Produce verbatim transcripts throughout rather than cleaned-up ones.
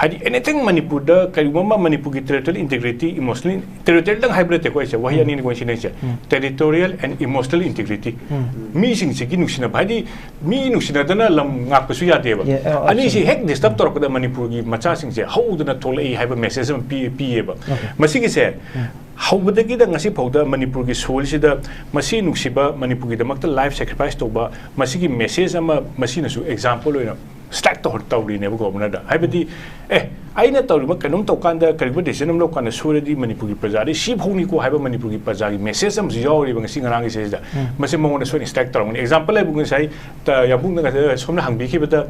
ꯍꯥꯏꯗꯤ ꯑꯦꯅꯤꯊꯤꯡ ꯃꯅꯤꯄꯨꯔꯗ ꯀꯔꯤꯒꯨꯝꯕ ꯑꯃ ꯃꯅꯤꯄꯨꯔꯒꯤ ꯇꯦꯔꯤꯇꯣꯔꯤꯌꯦꯜ ꯏꯟꯇꯤꯒ꯭ꯔꯤꯇꯤ, ꯏꯃꯣꯁꯅꯦꯜ, ꯇꯦꯔꯤꯇꯣꯔꯤꯌꯦꯜꯗꯪ ꯍꯥꯏꯕ ꯅꯠꯇꯦꯀꯣ ꯑꯩꯁꯦ, ꯋꯥꯍꯩ ꯑꯅꯤꯅꯤꯀꯣ ꯑꯩꯅ ꯁꯤꯖꯤꯟꯅꯩꯁꯦ, ꯇꯦꯔꯤꯇꯣꯔꯤꯌꯦꯜ ꯑꯦꯟ ꯏꯃꯣꯁꯅꯦꯜ ꯏꯟꯇꯤꯒ꯭ꯔꯤꯇꯤ꯫ ꯃꯤꯁꯤꯡꯁꯤꯒꯤ ꯅꯨꯡꯁꯤꯅꯕ ꯍꯥꯏꯗꯤ ꯃꯤ ꯅꯨꯡꯁꯤꯅꯗꯅ ꯂꯝ ꯉꯥꯛꯄꯁꯨ ꯌꯥꯗꯦꯕ꯫ Yeah, uh, ꯑꯅꯤꯁꯤ absolutely. ꯍꯦꯛ ꯗꯤꯁꯇꯔꯕ ꯇꯧꯔꯛꯄꯗ ꯃꯅꯤꯄꯨꯔꯒꯤ ꯃꯆꯥꯁꯤꯡꯁꯦ ꯍꯧꯗꯅ ꯊꯣꯛꯂꯛꯏ ꯍꯥꯏꯕ ꯃꯦꯁꯦꯖ ꯑꯃ ꯄꯤ ꯄꯤꯌꯦꯕ꯫ ꯃꯁꯤꯒꯤꯁꯦ ꯍꯧꯕꯗꯒꯤꯗ ꯉꯁꯤ ꯐꯥꯎꯗ ꯃꯅꯤꯄꯨꯔꯒꯤ ꯁꯣꯏꯜꯁꯤꯗ ꯃꯁꯤ ꯅꯨꯡꯁꯤꯕ, ꯃꯅꯤꯄꯨꯔꯒꯤꯗꯃꯛꯇ ꯂꯥꯏꯐ ꯁꯦꯀ꯭ꯔꯤꯐꯥꯏꯁ ꯇꯧꯕ, ꯃꯁꯤꯒꯤ ꯃꯦꯁꯦꯖ ꯑꯃ ꯃꯁꯤꯅꯁꯨ ꯑꯦꯛꯖꯥꯝꯄꯜ ꯑꯣꯏꯅ ꯁ꯭ꯇ꯭ꯔꯥꯏꯛ ꯇꯧꯍꯟ ꯇꯧꯔꯤꯅꯦꯕ ꯒꯣꯕꯔꯅꯔꯗ꯫ ꯍꯥꯏꯕꯗꯤ ꯑꯦ, ꯑꯩꯅ ꯇꯧꯔꯤꯕ ꯀꯩꯅꯣꯝ ꯇꯧꯀꯥꯟꯗ, ꯀꯔꯤꯒꯨꯝꯕ ꯗꯤꯁꯤꯖꯟ ꯑꯃ ꯂꯧꯀꯥꯟꯗ ꯁꯣꯏꯔꯗꯤ ꯃꯅꯤꯄꯨꯔꯒꯤ ꯄ꯭ꯔꯖꯥꯗꯤ ꯁꯤ ꯐꯧꯅꯤꯀꯣ ꯍꯥꯏꯕ ꯃꯅꯤꯄꯨꯔꯒꯤ ꯄ꯭ꯔꯖꯥꯒꯤ ꯃꯦꯁꯦꯖ ꯑꯃꯁꯨ ꯌꯥꯎꯔꯤꯕ ꯉꯁꯤ ꯉꯔꯥꯡꯒꯤ ꯁꯤꯗꯩꯁꯤꯗ꯫ ꯃꯁꯤ ꯃꯉꯣꯟꯗ ꯁꯣꯏꯅ ꯁ꯭ꯇ꯭ꯔꯥꯏꯛ ꯇꯧꯔꯝꯒꯅꯤ꯫ ꯑꯦꯛꯖꯥꯝꯄꯜ ꯍꯥꯏꯕꯨ ꯉꯁꯥꯏ ꯇ-, ꯌꯥꯝꯕꯨꯡꯅ ꯉꯁꯥꯏ ꯁꯣꯝꯅ ꯍꯪꯕꯤꯈꯤꯕꯗ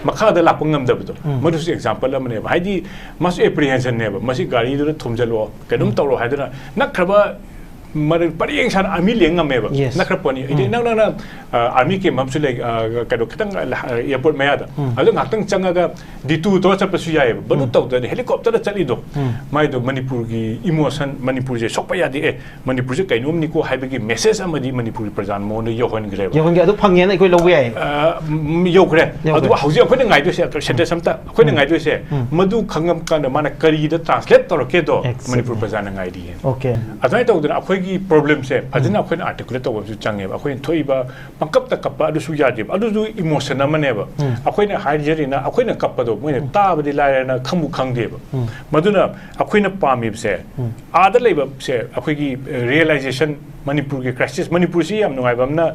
ꯃꯈꯥꯗ ꯂꯥꯛꯄ ꯉꯝꯗꯕꯗꯣ, ꯃꯗꯨꯁꯨ ꯑꯦꯛꯖꯥꯝꯄꯜ ꯑꯃꯅꯦꯕ꯫ ꯍꯥꯏꯗꯤ ꯃꯥꯁꯨ ꯑꯦꯄ꯭ꯔꯤꯍꯦꯟꯁꯟꯅꯦꯕ, ꯃꯁꯤ ꯒꯥꯔꯤꯗꯨꯗ ꯊꯣꯝꯖꯤꯜꯂꯣ, ꯀꯩꯅꯣꯝ ꯇꯧꯔꯣ ꯍꯥꯏꯗꯅ ꯅꯛꯈ꯭ꯔꯕ ꯃꯔ-, ꯄꯔꯦꯡ ꯁꯥꯅ ꯑꯥꯔꯃꯤ ꯂꯦꯡ ꯉꯝꯃꯦꯕ꯫ Yes. ꯅꯛꯈ꯭ꯔ ꯄꯣꯠꯅꯤ꯫ ꯏꯗꯤ ꯅꯪ, ꯅꯪꯅ, ꯑ, ꯑꯥꯔꯃꯤ ꯀꯦꯝ ꯑꯃꯁꯨ ꯂꯩ, ꯑ, ꯀꯩꯅꯣ ꯈꯤꯇꯪ, ꯑ, ꯑꯦꯌꯔꯄꯣꯔꯠ ꯃꯌꯥꯗ꯫ ꯑꯗꯨ ꯉꯥꯏꯍꯥꯛꯇꯪ ꯆꯪꯉꯒ ꯗꯤꯇꯨ ꯇꯧꯔ ꯆꯠꯄꯁꯨ ꯌꯥꯏꯑꯕ꯫ ꯕꯟꯗꯨ ꯇꯧꯗꯅ ꯍꯦꯂꯤꯀꯣꯞꯇꯔꯗ ꯆꯠꯂꯤꯗꯣ꯫ ꯃꯥꯏꯗꯣ ꯃꯅꯤꯄꯨꯔꯒꯤ ꯏꯃꯣꯁꯟ, ꯃꯅꯤꯄꯨꯔꯁꯦ ꯁꯣꯛꯄ ꯌꯥꯗꯦ, ꯑꯦ, ꯃꯅꯤꯄꯨꯔꯁꯦ ꯀꯩꯅꯣꯝꯅꯤꯀꯣ ꯍꯥꯏꯕꯒꯤ ꯃꯦꯁꯦꯖ ꯑꯃꯗꯤ ꯃꯅꯤꯄꯨꯔꯒꯤ ꯄ꯭ꯔꯖꯥꯅ ꯃꯉꯣꯟꯗ ꯌꯧꯍꯟꯈ꯭ꯔꯦꯕ꯫ ꯌꯧꯍꯟꯒꯦ ꯑꯗꯨ ꯐꯪꯉꯦꯅ ꯑꯩꯈꯣꯏ ꯂꯧꯕ ꯌꯥꯏ꯫ ꯑ, ꯎꯝ, ꯌꯧꯈ꯭ꯔꯦ꯫ ꯌꯧꯈ꯭ꯔꯦ꯫ ꯑꯗꯨꯒ ꯍꯧꯖꯤꯛ ꯑꯩꯈꯣꯏꯅ ꯉꯥꯏꯗꯣꯏꯁꯦ, ꯁꯦꯟꯇꯦꯟꯁ ꯑꯝꯇ ꯑꯩꯈꯣꯏꯅ ꯉꯥꯏꯗꯣꯏꯁꯦ, ꯃꯗꯨ ꯈꯪꯉꯝ ꯀꯥꯟꯗ ꯃꯥꯅ ꯀꯔꯤꯗ ꯇ꯭ꯔꯥꯟꯁꯂꯦꯠ ꯇꯧꯔꯛꯀꯦꯗꯣ Exactly. ꯃꯅꯤꯄꯨꯔ ꯄ꯭ꯔꯖꯥꯅ ꯉꯥꯏꯔꯤꯌꯦ꯫ ꯑꯣꯀꯦ꯫ ꯑꯗꯨꯃꯥꯏꯅ ꯇꯧꯗꯅ ꯑꯩꯈꯣꯏꯒꯤ ꯄ꯭ꯔꯣꯕ꯭ꯂꯦꯝꯁꯦ ꯐꯖꯅ ꯑꯩꯈꯣꯏꯅ ꯑꯥꯔꯇꯤꯀꯨꯂꯦꯠ ꯇꯧꯕ ꯑꯃꯁꯨ ꯆꯪꯉꯦꯕ꯫ ꯑꯩꯈꯣꯏꯅ ꯊꯣꯛꯏꯕ ꯄꯪꯀꯞꯇ ꯀꯞꯄ ꯑꯗꯨꯁꯨ ꯌꯥꯗꯦꯕ꯫ ꯑꯗꯨꯁꯨ ꯏꯃꯣꯁꯟ ꯑꯃꯅꯦꯕ꯫ ꯑꯩꯈꯣꯏꯅ ꯍꯥꯏꯖꯔꯤꯅ ꯑꯩꯈꯣꯏꯅ ꯀꯞꯄꯗꯣ ꯃꯣꯏꯅ ꯇꯥꯕꯗꯤ ꯂꯥꯏꯔꯅ ꯈꯪꯕꯨ ꯈꯪꯗꯦꯕ꯫ ꯃꯗꯨꯅ ꯑꯩꯈꯣꯏꯅ ꯄꯥꯝꯃꯤꯕꯁꯦ ꯑꯥꯗ ꯂꯩꯕꯁꯦ ꯑꯩꯈꯣꯏꯒꯤ ꯔꯤꯌꯦꯂꯥꯏꯖꯦꯁꯟ, ꯃꯅꯤꯄꯨꯔꯒꯤ ꯀ꯭ꯔꯥꯏꯁꯤꯁ, ꯃꯅꯤꯄꯨꯔꯁꯤ ꯌꯥꯝ ꯅꯨꯡꯉꯥꯏꯕ ꯑꯃꯅ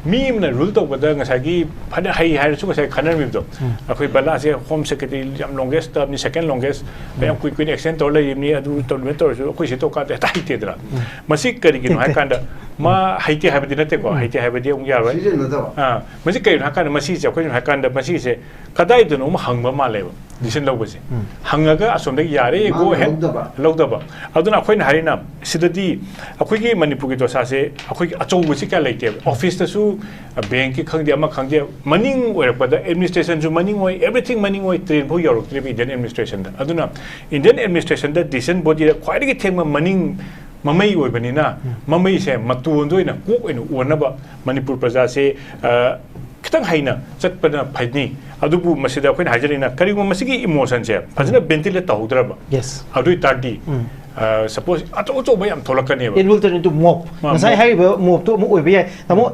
ꯃꯤ ꯑꯃꯅ ꯔꯨꯜ ꯇꯧꯕꯗ ꯉꯁꯥꯏꯒꯤ ꯐꯅ ꯍꯩ ꯍꯥꯏꯔꯁꯨ ꯉꯁꯥꯏ ꯈꯟꯅꯔꯝꯃꯤꯕꯗꯣ, ꯑꯩꯈꯣꯏ ꯕꯂꯥꯁꯦ ꯍꯣꯝ ꯁꯦꯀ꯭ꯔꯦꯇꯔꯤ ꯌꯥꯝ ꯂꯣꯡꯒꯦꯁ ꯇꯔꯝꯅꯤ, ꯁꯦꯀꯦꯟ ꯂꯣꯡꯒꯦꯁ, ꯌꯥꯝ ꯀꯨꯏ ꯀꯨꯏꯅ ꯑꯦꯛꯁꯇꯦꯟ ꯇꯧꯔ ꯂꯩꯔꯤꯕꯅꯤ, ꯑꯗꯨ ꯇꯧꯔꯤꯕꯅꯤ ꯇꯧꯔꯁꯨ ꯑꯩꯈꯣꯏ ꯁꯤ ꯇꯧꯀꯥꯟꯗ ꯍꯦꯛꯇ ꯍꯩꯇꯦꯗꯅ꯫ ꯃꯁꯤ ꯀꯔꯤꯒꯤꯅꯣ ꯍꯥꯏ ꯀꯥꯟꯗ ꯃꯥ ꯍꯩꯇꯦ ꯍꯥꯏꯕꯗꯤ ꯅꯠꯇꯦꯀꯣ, ꯍꯩꯇꯦ ꯍꯥꯏꯕꯗꯤ ꯑꯃꯨꯛ ꯌꯥꯔꯣꯏ꯫ ꯁꯤꯖꯤꯟꯅꯗꯕ꯫ ꯑꯥ, ꯃꯁꯤ ꯀꯩꯅꯣ ꯍꯥꯏ ꯀꯥꯟꯗ ꯃꯁꯤꯁꯦ ꯑꯩꯈꯣꯏꯅ ꯍꯥꯏ ꯀꯥꯟꯗ ꯃꯁꯤꯁꯦ ꯀꯗꯥꯏꯗꯅꯣ ꯑꯃ ꯍꯪꯕ ꯃꯥꯜꯂꯦꯕ ꯗꯤꯁꯤꯖꯟ ꯂꯧꯕꯁꯦ꯫ ꯍꯪꯉꯒ ꯑꯁꯣꯝꯗꯒꯤ ꯌꯥꯔꯦ, ꯃꯥꯅ go ahead, ꯂꯧꯗꯕ꯫ ꯂꯧꯗꯕ꯫ ꯑꯗꯨꯅ ꯑꯩꯈꯣꯏꯅ ꯍꯥꯏꯔꯤꯅ ꯁꯤꯗꯗꯤ ꯑꯩꯈꯣꯏꯒꯤ ꯃꯅꯤꯄꯨꯔꯒꯤ ꯗꯣꯁꯥꯁꯦ ꯑꯩꯈꯣꯏꯒꯤ ꯑꯆꯧꯕꯁꯤ ꯀꯌꯥ ꯂꯩꯇꯦꯕ꯫ ꯑꯣꯐꯤꯁꯇꯁꯨ, ꯕꯦꯡꯛꯀꯤ ꯈꯪꯗꯦ, ꯑꯃ ꯈꯪꯗꯦ, ꯃꯅꯤꯡ ꯑꯣꯏꯔꯛꯄꯗ ꯑꯦꯗꯃꯤꯅꯤꯁꯇ꯭ꯔꯦꯁꯟꯁꯨ ꯃꯅꯤꯡ ꯑꯣꯏ, ꯑꯦꯕ꯭ꯔꯤꯊꯤꯡ ꯃꯅꯤꯡ ꯑꯣꯏ, ꯇ꯭ꯔꯦꯟ ꯐꯥꯎ ꯌꯧꯔꯛꯇ꯭ꯔꯤꯕ ꯏꯟꯗꯤꯌꯟ ꯑꯦꯗꯃꯤꯅꯤꯁꯇ꯭ꯔꯦꯁꯟꯗ꯫ ꯑꯗꯨꯅ ꯏꯟꯗꯤꯌꯟ ꯑꯦꯗꯃꯤꯅꯤꯁꯇ꯭ꯔꯦꯁꯟꯗ ꯗꯤꯁꯤꯖꯟ ꯕꯣꯗꯤꯗ ꯈ꯭ꯋꯥꯏꯗꯒꯤ ꯊꯦꯡꯕ ꯃꯅꯤꯡ ꯃꯃꯩ ꯑꯣꯏꯕꯅꯤꯅ ꯃꯃꯩꯁꯦ ꯃꯇꯣꯟꯗ ꯑꯣꯏꯅ ꯀꯣꯛ ꯑꯣꯏꯅ ꯑꯣꯟꯅꯕ ꯃꯅꯤꯄꯨꯔ ꯄ꯭ꯔꯖꯥꯁꯦ, ꯑ, ꯈꯤꯇꯪ ꯍꯩꯅ ꯆꯠꯄꯅ ꯐꯅꯤ꯫ ꯑꯗꯨꯕꯨ ꯃꯁꯤꯗ ꯑꯩꯈꯣꯏꯅ ꯍꯥꯏꯖꯔꯤꯅ, ꯀꯔꯤꯒꯨꯝꯕ ꯃꯁꯤꯒꯤ ꯏꯃꯣꯁꯟꯁꯦ ꯐꯖꯅ ꯚꯦꯟꯇꯤꯂꯦꯠ ꯇꯧꯍꯧꯗ꯭ꯔꯕ, ꯌꯦꯁ ꯑꯗꯨ ꯑꯣꯏ ꯇꯥꯔꯗꯤ ꯎꯝ ꯁꯄꯣꯁ ꯑꯆꯧ ꯑꯆꯧꯕ ꯌꯥꯝ ꯊꯣꯛꯂꯛꯀꯅꯦꯕ. It will turn into mob. ꯃꯥ- ꯉꯁꯥꯏ mob. ꯍꯥꯏꯔꯤꯕ ꯃꯣꯞꯇꯣ ꯑꯃꯨꯛ ꯑꯣꯏꯕ ꯌꯥꯏ. ꯇꯥꯃꯣ,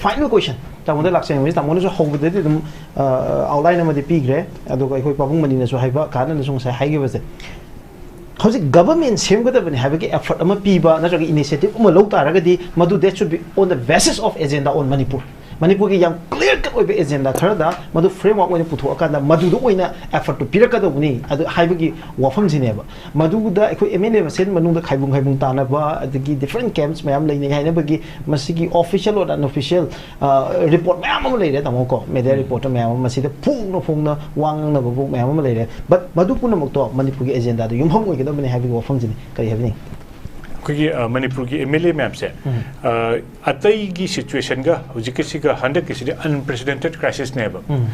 ꯐꯥꯏꯅꯦꯜ ꯀꯣꯏꯁꯟ ꯇꯥꯃꯣꯗ ꯂꯥꯛꯆꯅꯤꯡꯕꯁꯤ, ꯇꯥꯃꯣꯅꯁꯨ ꯍꯧꯕꯗꯗꯤ ꯑꯗꯨꯝ ꯑꯥꯎꯠꯂꯥꯏꯟ ꯑꯃꯗꯤ ꯄꯤꯈ꯭ꯔꯦ, ꯑꯗꯨꯒ ꯑꯩꯈꯣꯏ ꯄꯥꯕꯨꯡ ꯃꯅꯤꯅꯁꯨ ꯍꯥꯏꯕ, ꯀꯥꯟꯅꯅꯁꯨ ꯉꯁꯥꯏ ꯍꯥꯏꯈꯤꯕꯁꯦ, ꯍꯧꯖꯤꯛ ꯒꯕꯔꯃꯦꯟ ꯁꯦꯝꯒꯗꯕꯅꯤ ꯍꯥꯏꯕꯒꯤ ꯑꯦꯐꯔꯠ ꯑꯃ ꯄꯤꯕ ꯅꯠꯇ꯭ꯔꯒ ꯏꯅꯤꯁꯤꯌꯦꯇꯤꯚ ꯑꯃ ꯂꯧ ꯇꯥꯔꯒꯗꯤ, ꯃꯗꯨ that should be on the basis of agenda on Manipur. ꯃꯅꯤꯄꯨꯔꯒꯤ ꯌꯥꯝ ꯀ꯭ꯂꯤꯌꯥꯔ ꯀꯠ ꯑꯣꯏꯕ ꯑꯦꯖꯦꯟꯗꯥ ꯈꯔꯗ ꯃꯗꯨ ꯐ꯭ꯔꯦꯝꯋꯥꯔꯛ ꯑꯣꯏꯅ ꯄꯨꯊꯣꯛꯑꯀꯥꯟꯗ ꯃꯗꯨꯗ ꯑꯣꯏꯅ ꯑꯦꯐꯔꯠꯇꯨ ꯄꯤꯔꯛꯀꯗꯧꯕꯅꯤ ꯑꯗꯨ ꯍꯥꯏꯕꯒꯤ ꯋꯥꯐꯝꯁꯤꯅꯦꯕ. ꯃꯗꯨꯗ ꯑꯩꯈꯣꯏ ꯑꯦꯝ ꯑꯦꯜ ꯑꯦ ꯃꯁꯦꯟ ꯃꯅꯨꯡꯗ ꯈꯥꯏꯕꯨꯡ ꯈꯥꯏꯕꯨꯡ ꯇꯥꯅꯕ, ꯑꯗꯒꯤ ꯗꯤꯐ꯭ꯔꯦꯟ ꯀꯦꯝꯞꯁ ꯃꯌꯥꯝ ꯂꯩꯅꯩ ꯍꯥꯏꯅꯕꯒꯤ ꯃꯁꯤꯒꯤ ꯑꯣꯐꯤꯁꯤꯌꯦꯜ ꯑꯣꯔ ꯑꯟꯑꯣꯐꯤꯁꯤꯌꯦꯜ ꯔꯤꯄꯣꯔꯠ ꯃꯌꯥꯝ ꯑꯃ ꯂꯩꯔꯦ, ꯇꯥꯃꯣ ꯀꯣ, ꯃꯦꯗꯤꯌꯥ ꯔꯤꯄꯣꯔꯠꯇ ꯃꯌꯥꯝ ꯑꯃ, ꯃꯁꯤꯗ ꯐꯣꯡꯅ ꯐꯣꯡꯅ ꯋꯥ ꯉꯥꯡꯅꯕꯕꯨ ꯃꯌꯥꯝ ꯑꯃ ꯂꯩꯔꯦ. ꯕꯠ ꯃꯗꯨ ꯄꯨꯝꯅꯃꯛꯇꯣ ꯃꯅꯤꯄꯨꯔꯒꯤ ꯑꯦꯖꯦꯟꯗꯥꯗ ꯌꯨꯝꯐꯝ ꯑꯣꯏꯒꯗꯕꯅꯤ ꯍꯥꯏꯕꯒꯤ ꯋꯥꯐꯝꯁꯤꯅꯤ. ꯀꯔꯤ ꯍꯥꯏꯕꯤꯅꯤꯡ? ꯑꯩꯈꯣꯏꯒꯤ ꯑ, ꯃꯅꯤꯄꯨꯔꯒꯤ ꯑꯦꯝ ꯑꯦꯜ ꯑꯦ ꯃꯌꯥꯝꯁꯦ, ꯎꯝ. ꯑ, ꯑꯇꯩꯒꯤ ꯁꯤꯆꯨꯋꯦꯁꯟꯒ ꯍꯧꯖꯤꯛꯀꯤꯁꯤꯒ ꯍꯟꯗꯛꯀꯤꯁꯤꯗꯤ ꯑꯟꯄ꯭ꯔꯦꯁꯤꯗꯦꯟꯇꯦꯠ ꯀ꯭ꯔꯥꯏꯁꯤꯁꯅꯦꯕ. ꯎꯝ.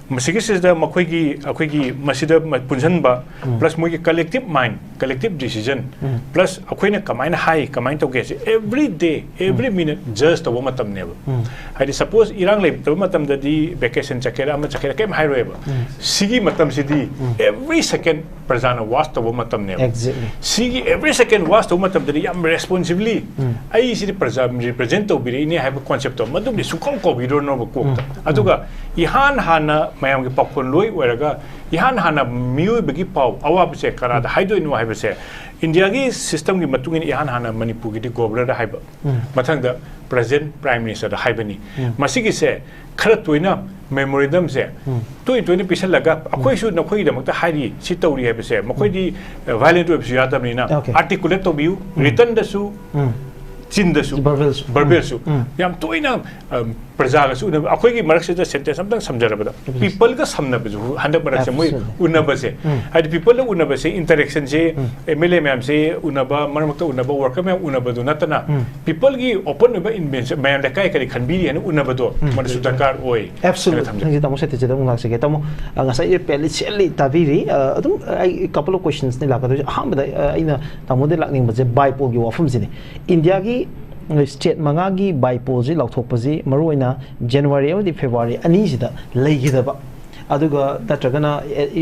ꯃꯁꯤꯒꯤꯁꯤꯗ ꯃꯈꯣꯏꯒꯤ, ꯑꯩꯈꯣꯏꯒꯤ ꯃꯁꯤꯗ ꯃ- ꯄꯨꯟꯁꯤꯟꯕ, ꯎꯝ. ꯄ꯭ꯂꯁ ꯃꯣꯏꯒꯤ ꯀꯂꯦꯛꯇꯤꯚ ꯃꯥꯏꯟ, ꯀꯂꯦꯛꯇꯤꯚ ꯗꯤꯁꯤꯖꯟ, ꯎꯝ. ꯄ꯭ꯂꯁ ꯑꯩꯈꯣꯏꯅ ꯀꯃꯥꯏꯅ ꯍꯥꯏ, ꯀꯃꯥꯏꯅ ꯇꯧꯒꯦ ꯍꯥꯏꯁꯦ, ꯑꯦꯚ꯭ꯔꯤ ꯗꯦ, ꯑꯦꯚ꯭ꯔꯤ ꯃꯤꯅꯤꯠ ꯖꯁ ꯇꯧꯕ ꯃꯇꯝꯅꯦꯕ. ꯎꯝ. ꯍꯥꯏꯗꯤ, ꯁꯄꯣꯁ, ꯏꯔꯥꯡ ꯂꯩꯇꯕ ꯃꯇꯝꯗꯗꯤ ꯚꯦꯀꯦꯁꯟ ꯆꯠꯀꯦꯔꯥ, ꯑꯃ ꯆꯠꯀꯦꯔꯥ, ꯀꯩꯝ ꯍꯥꯏꯔꯣꯏꯕ. ꯎꯝ. ꯁꯤꯒꯤ ꯃꯇꯝꯁꯤꯗꯤ ꯎꯝ. ꯑꯦꯚ꯭ꯔꯤ ꯁꯦꯀꯦꯟ ꯄ꯭ꯔꯖꯥꯅ ꯋꯥꯆ ꯇꯧꯕ ꯃꯇꯝꯅꯦꯕ. Exactly. ꯁꯤꯒꯤ ꯑꯦꯚ꯭ꯔꯤ ꯁꯦꯀꯦꯟ ꯋꯥꯆ ꯇꯧꯕ ꯃꯇꯝꯗꯗꯤ ꯌꯥꯝ ꯔꯦꯁꯄꯣꯟꯁꯤꯕꯂꯤ, ꯎꯝ. ꯑꯩ ꯁꯤꯗꯤ ꯄ꯭ꯔꯖꯥ ꯔꯤꯄ꯭ꯔꯖꯦꯟ ꯇꯧꯕꯤꯔꯛꯏꯅꯦ ꯍꯥꯏꯕ ꯀꯣꯟꯁꯦꯞꯇꯣ, ꯃꯗꯨꯝꯗꯤ ꯁꯨꯡꯀꯥꯎ ꯀꯥꯎꯕꯤꯔꯨꯔꯅꯣꯕ ꯀꯣꯛꯇ. ꯎꯝ. ꯑꯗꯨꯒ ꯏꯍꯥꯟ ꯍꯥꯟꯅ ꯃꯌꯥꯝꯒꯤ ꯄꯥꯎꯈꯣꯜ ꯂꯣꯏ ꯑꯣꯏꯔꯒ, ꯏꯍꯥꯟ ꯍꯥꯟꯅ ꯃꯤꯑꯣꯏꯕꯒꯤ ꯄꯥꯎ ꯑꯋꯥꯕꯁꯦ ꯀꯅꯥꯗ ꯍꯥꯏꯗꯣꯏꯅꯣ ꯍꯥꯏꯕꯁꯦ, ꯏꯟꯗꯤꯌꯥꯒꯤ ꯁꯤꯁꯇꯝꯒꯤ ꯃꯇꯨꯡ ꯏꯟꯅ ꯏꯍꯥꯟ ꯍꯥꯟꯅ ꯃꯅꯤꯄꯨꯔꯒꯤꯗꯤ ꯒꯣꯕꯔꯅꯔꯗ ꯍꯥꯏꯕ, ꯎꯝ. ꯃꯊꯪꯗ ꯄ꯭ꯔꯖꯦꯟ ꯄ꯭ꯔꯥꯏꯝ ꯃꯤꯅꯤꯁꯇꯔꯗ ꯍꯥꯏꯕꯅꯤ. ꯎꯝ. ꯃꯁꯤꯒꯤꯁꯦ ꯈꯔ ꯇꯣꯏꯅ ꯃꯦꯃꯣꯔꯦꯟꯗꯝꯁꯦ ꯎꯝ. ꯇꯣꯏꯅ ꯇꯣꯏꯅ ꯄꯤꯁꯜꯂꯒ, ꯑꯩꯈꯣꯏꯁꯨ ꯅꯈꯣꯏꯒꯤꯗꯃꯛꯇ ꯍꯥꯏꯔꯤ, ꯁꯤ ꯇꯧꯔꯤ ꯍꯥꯏꯕꯁꯦ, ꯃꯈꯣꯏꯗꯤ ꯚꯥꯏꯂꯦꯟꯠ ꯑꯣꯏꯕꯁꯨ ꯌꯥꯗꯕꯅꯤꯅ, Okay. ꯑꯥꯔꯇꯤꯀꯨꯂꯦꯠ ꯇꯧꯕꯤꯌꯨ, ꯎꯝ. ꯔꯤꯇꯟꯗꯁꯨ, ꯎꯝ. ꯆꯤꯟꯗꯁꯨ, ꯚꯔꯕꯦꯜꯁꯨ. ꯚꯔꯕꯦꯜꯁꯨ ꯎꯝ. ꯌꯥꯝ ꯇꯣꯏꯅ, ꯑ, ꯄ꯭ꯔꯖꯥꯒꯁꯨ ꯎꯅꯕ, ꯑꯩꯈꯣꯏꯒꯤ ꯃꯔꯛꯁꯤꯗ ꯁꯦꯟꯇꯦꯟꯁ ꯑꯝꯇꯪ ꯁꯝꯖꯔꯕꯗ, Please. ꯄꯤꯄꯜꯒ ꯁꯝꯅꯕꯁꯨ ꯍꯟꯗꯛ ꯃꯔꯛꯁꯦ ꯃꯣꯏ Absolutely. ꯎꯅꯕꯁꯦ, ꯎꯝ. ꯍꯥꯏꯗꯤ, ꯄꯤꯄꯜꯒ ꯎꯅꯕꯁꯦ, ꯏꯟꯇꯔꯦꯛꯁꯟꯁꯦ, ꯎꯝ. ꯑꯦꯝ ꯑꯦꯜ ꯑꯦ ꯃꯌꯥꯝꯁꯦ ꯎꯅꯕ, ꯃꯔꯛ ꯃꯔꯛꯇ ꯎꯅꯕ, ꯋꯥꯔꯀꯔ ꯃꯌꯥꯝ ꯎꯅꯕꯗꯨ ꯅꯠꯇꯅ, ꯎꯝ. ꯄꯤꯄꯜꯒꯤ ꯑꯣꯄꯟ ꯑꯣꯏꯕ ꯏꯟꯚꯦꯟꯁꯟ, ꯃꯌꯥꯝ ꯂꯩꯀꯥꯏ ꯀꯔꯤ ꯈꯟꯕꯤꯔꯤ ꯍꯥꯏꯅ ꯎꯅꯕꯗꯣ, ꯎꯝ. ꯃꯗꯨꯁꯨ ꯗꯔꯀꯥꯔ ꯑꯣꯏ ꯍꯥꯏꯅ Absolutely. ꯊꯝꯖꯩ. ꯍꯧꯖꯤꯛ ꯇꯥꯃꯣ ꯁꯇꯤꯁꯤꯗ ꯑꯃꯨꯛ ꯂꯥꯛꯆꯒꯦ꯫ ꯇꯥꯃꯣ, ꯑ, ꯉꯁꯥꯏ ꯄꯦꯂꯤꯁꯤꯌꯦꯟꯂꯤ ꯇꯥꯕꯤꯔꯤ꯫ ꯑ, ꯑꯗꯨꯝ ꯑꯩ ꯀꯄꯜ ꯑꯣꯐ ꯀꯣꯏꯁꯟꯁꯅꯤ ꯂꯥꯛꯀꯗꯣꯏꯁꯦ꯫ ꯑꯍꯥꯟꯕꯗ, ꯑ, ꯑꯩꯅ ꯇꯥꯃꯣꯗ ꯂꯥꯛꯅꯤꯡꯕꯁꯦ ꯕꯥꯏꯄꯣꯜꯒꯤ ꯋꯥꯐꯝꯁꯤꯅꯤ꯫ ꯏꯟꯗꯤꯌꯥꯒꯤ ꯁ꯭ꯇꯦꯠ ꯃꯉꯥꯒꯤ ꯕꯥꯏꯄꯣꯜꯁꯤ ꯂꯥꯎꯊꯣꯛꯄꯁꯤ ꯃꯔꯨꯑꯣꯏꯅ ꯖꯅꯋꯥꯔꯤ ꯑꯃꯗꯤ ꯐꯦꯕ꯭ꯔꯨꯋꯥꯔꯤ ꯑꯅꯤꯁꯤꯗ ꯂꯩꯈꯤꯗꯕ ꯑꯗꯨꯒ ꯅꯠꯇ꯭ꯔꯒꯅ